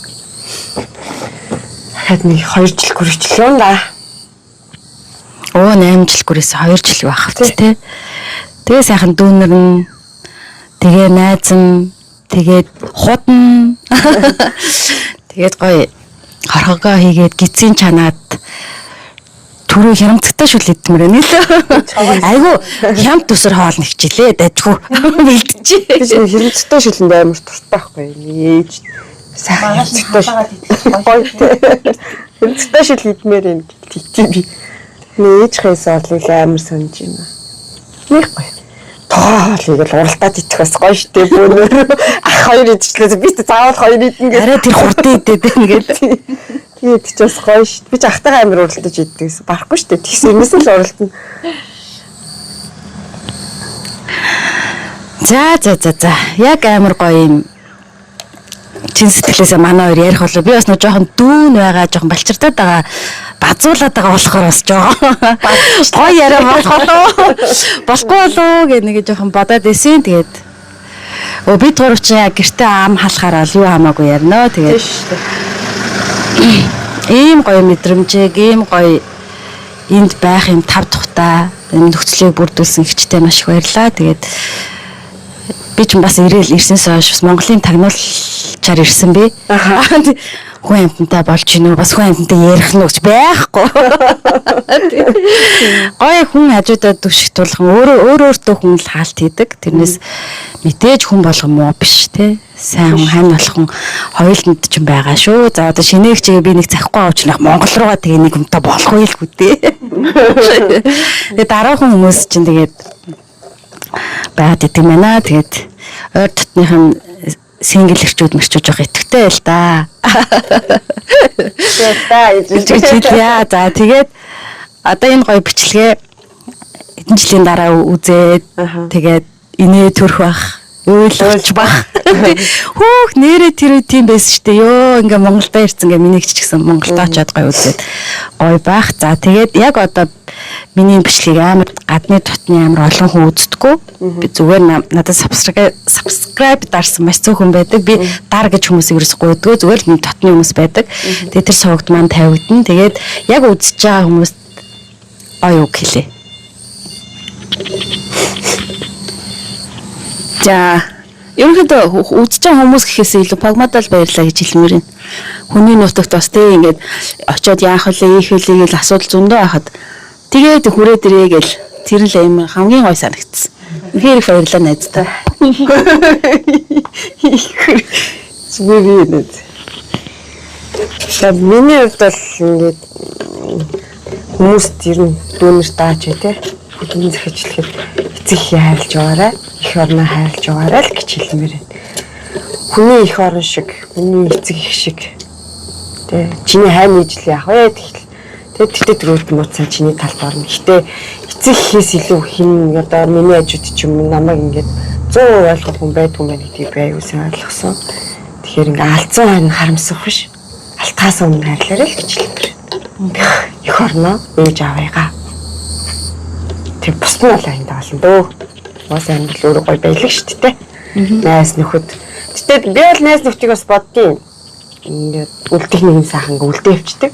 Speaker 2: Дахиад нэг 2 жил гүрвчлээ юм да.
Speaker 1: Оо 8 жил гүрээс 2 жил байх хэвч те. Тэгээ сайхан дүүнэрнэ. Тэгээ найз нь тэгээд худна. Тэгээд гоё хорхогоо хийгээд гидсийн чанаад түрүү хямдтай шүл идмээр байна лээ. Айгу хямд төсөр хоол нэгчлээ дажгүй бэлтжээ.
Speaker 2: Би чинь хэрэмцтэй шилэнд амар туртай байхгүй. Ээж сайхан хэрэмцтэй шил. Гоё те. Хэрэмцтэй шил идмээр юм гэдэг би. Миний ээж хээс орлыг амар санаж байна. Нэг гоё. Тогоо хоолыг л уралдаад идэх бас гоё штэ бөөнөр. Ах хоёр идчихлээ. Би ч заавал хоёр идэн гэж.
Speaker 1: Арай тэр хурдан идээд байна гэл.
Speaker 2: Тэгээд ч бас гоё штэ. Би ч ахтайгаа амар уралдаж иддэг гэсэн. Барахгүй штэ. Тэгсэн юмс л уралдана.
Speaker 1: За за за за. Яг амар гоё юм. Чин сэтгэлээсээ манай хоёр ярих болов. Би бас нэг жоохон дүүн байгаа, жоохон балчирдаад байгаа, базуулаад байгаа болохоор бас жоохон гоё яриа болох болов. Болохгүй болов гэх нэг жоохон бодоод исэн. Тэгээд өө бид гурав чинь яг гэртээ ам халахаар л юу хамаагүй ярина. Тэгээд
Speaker 2: штэ.
Speaker 1: ийм гоё мэдрэмжийг, ийм гоё энд байх юм тав тухтай энэ нөхцөлийг бүрдүүлсэн хчтэй маш их баярлалаа. Тэгээд би ч бас ирээл ирсэнээс хойш бас Монголын тагнуулчаар ирсэн би. Хүн амьтантай болж гинүү бас хүн амьтантай ярих нь гэж байхгүй. Гоё хүн хажуудаа түших тулхан өөрөө өөр өөртөө хүн л хаалт хийдэг. Тэрнээс мэдээж хүн болгон муу биш те. Сайн хүн хань болох хүн хоёуланд ч юм байгаа шүү. За одоо шинээг чигээ би нэг цахгүй авч нэг Монгол руугаа тэгээ нэг юмтай болох үйл гүү те. Тэгээ дараахан хүмүүс чинь тэгээд байгаад идэм байна. Тэгээд ойр дотных нь single эрчүүд мэрчүүд жоох итгэвтэй л да.
Speaker 2: Тэгээд та
Speaker 1: Гэж хэлье. За тэгээд одоо энэ гоё бичлэгээ хэдэн жилийн дараа үзээд
Speaker 2: Аха.
Speaker 1: тэгээд инээ төрөх бах. Ойлголч бах. Хөөх нэрээ тэр үе тийм байсан шүү дээ. Йоо ингээ Монголдо ирсэн гэ миний ч гэсэн Монголдо очиад гоё үзээд гоё бах. За тэгээд яг одоо миний бичлэгийг амар гадны дотны амар олон хүн үздэггүй. Би зүгээр надад subscribe дарсан маш цөөхөн байдаг. Би дар гэж хүмүүсийг ерөөс гуйдгүй. Зүгээр л миний дотны хүмүүс байдаг. Тэгээд тэр сувагт маань тавигдана. Тэгээд яг үзэж байгаа хүмүүс гоё үг хэлээ.
Speaker 3: За ерөнхийдөө үзэж байгаа хүмүүс гэхээс илүү пагмадал баярлаа гэж хэлмээр байна. Хүний нутагт бас тий ингээд очиод яах вэ, ийх вэ гэл асуудал зөндөө байхад тэгээд хүрээд ирээ гэл тэр л аим хамгийн гой санагдсан. Үнэхээр их баярлалаа найздаа.
Speaker 2: Зүгээр юм ээ. За миний хувьд бол ингээд хүмүүст ер нь дүүнер даач вэ те. Бүдгэн захиж хэлэхэд эцэг ихээ хайрлаж яваарай, эх орноо хайрлаж яваарай л гэж хэлмээр байна. Хүний эх орон шиг, хүний эцэг их шиг те. Чиний хайн ижил яах вэ тэгэл. Тэ тэгтээ төрөлд мууцсан чиний талд орно. Гэтэ эцэг ихээс илүү хин одоо миний хажууд ч юм уу намайг ингээд 100% ойлгох хүн байдгүй юм байна гэдгийг би аюул сайн ойлгосон. Тэгэхээр ингээ алдсан хань харамсах биш. Алтаас өмнө хайрлаарай л гэж хэлмээр. Эх орноо ээж авъяга. Тэг бус нь бол аянд болно дөө. Уус амьдрал өөрөө гоё байлаг шүү дээ. Найз нөхөд. Гэтэ би бол найз нөхдийг бас боддیں۔ Ингээд үлдэх нэгэн сайхан ингээ үлдээ явчихдаг.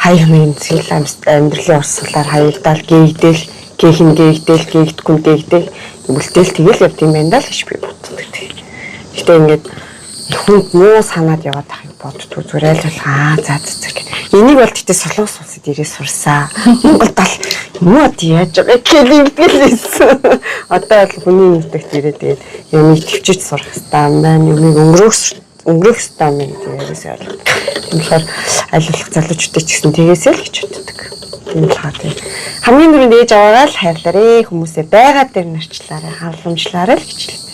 Speaker 2: Хаяг нэгэн зээл амьдралын урсгалаар хаягдаал гээгдэл, гээх нь гээгдэл, гээгдэхгүй нь гээгдэл, үлдээл тэгэл явд юм байна даа л гэж би боддог. Гэтэ ингээд хүнд муу санаад яваад байхыг боддгоо зүгээр айл болох аа за за за гэх. Энийг бол гэтээ Солонгос улсад ирээ сурсаа. Монголд бол юм уу яаж байгаа гэх ингэдэг л байсан. Одоо бол хүний нутагт ирээ тэгээд юмыг төвчөж сурах хэрэгтэй юм байна. Юмыг өнгөрөөх хэрэгтэй юм байна гэдэг ерөөсөө ойлголт. Тийм болохоор аль болох залуучуудыг ч гэсэн тэгээсэй л гэж боддог. Тийм болохоор тийм. Хамгийн түрүүнд ээж аваагаа л хайрлаарэ хүмүүсээ байгаа дээр нарчлаарай, халамжлаарай л гэж хэлмээр.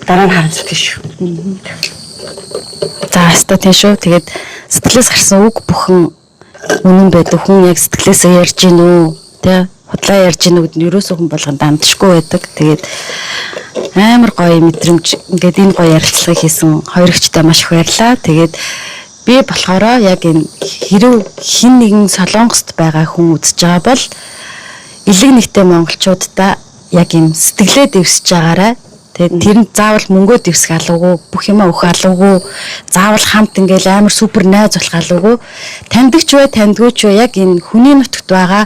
Speaker 2: Дараа нь харамсдаг шүү.
Speaker 1: За өстой тийм шүү. Тэгээд сэтгэлээс гарсан үг бүхэн үнэн байдаг. Хүн яг сэтгэлээсээ ярьж гин үү? Тэ? Худлаа ярьж гин үү гэдэг нь ерөөсөө хүн болгон дамжшгүй байдаг. Тэгээд амар гоё мэдрэмж ингээд энэ гоё ярилцлага хийсэн хоёр эгчтэй маш их баярлалаа. Тэгээд Би болохоор яг энэ хэрв хин нэгэн Солонгост байгаа хүн үзэж байгаа бол элэг нэгтэй монголчуудаа яг юм сэтгэлээ дэвсэж байгаарай. Тэгээд тэр нь заавал мөнгөө дэвсэх алуугүй, бүх юмаа өгөх алуугүй, заавал хамт ингээл амар супер найз болох алуугүй. Таньдаг ч бай, таньдгүй ч бай яг энэ хүний нутагт байгаа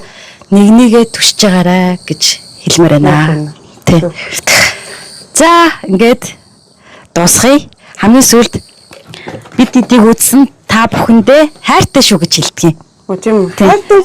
Speaker 1: нэг нэгээ түшиж байгаарай гэж хэлмээр байна. Тэ. За, ингээд дуусгая. Хамгийн сүүлд бид эдийг үзсэн та бүхэндээ хайртай шүү гэж хэлдэг юм.
Speaker 2: Оо тийм үү.
Speaker 1: Тийм.
Speaker 2: Хайртай.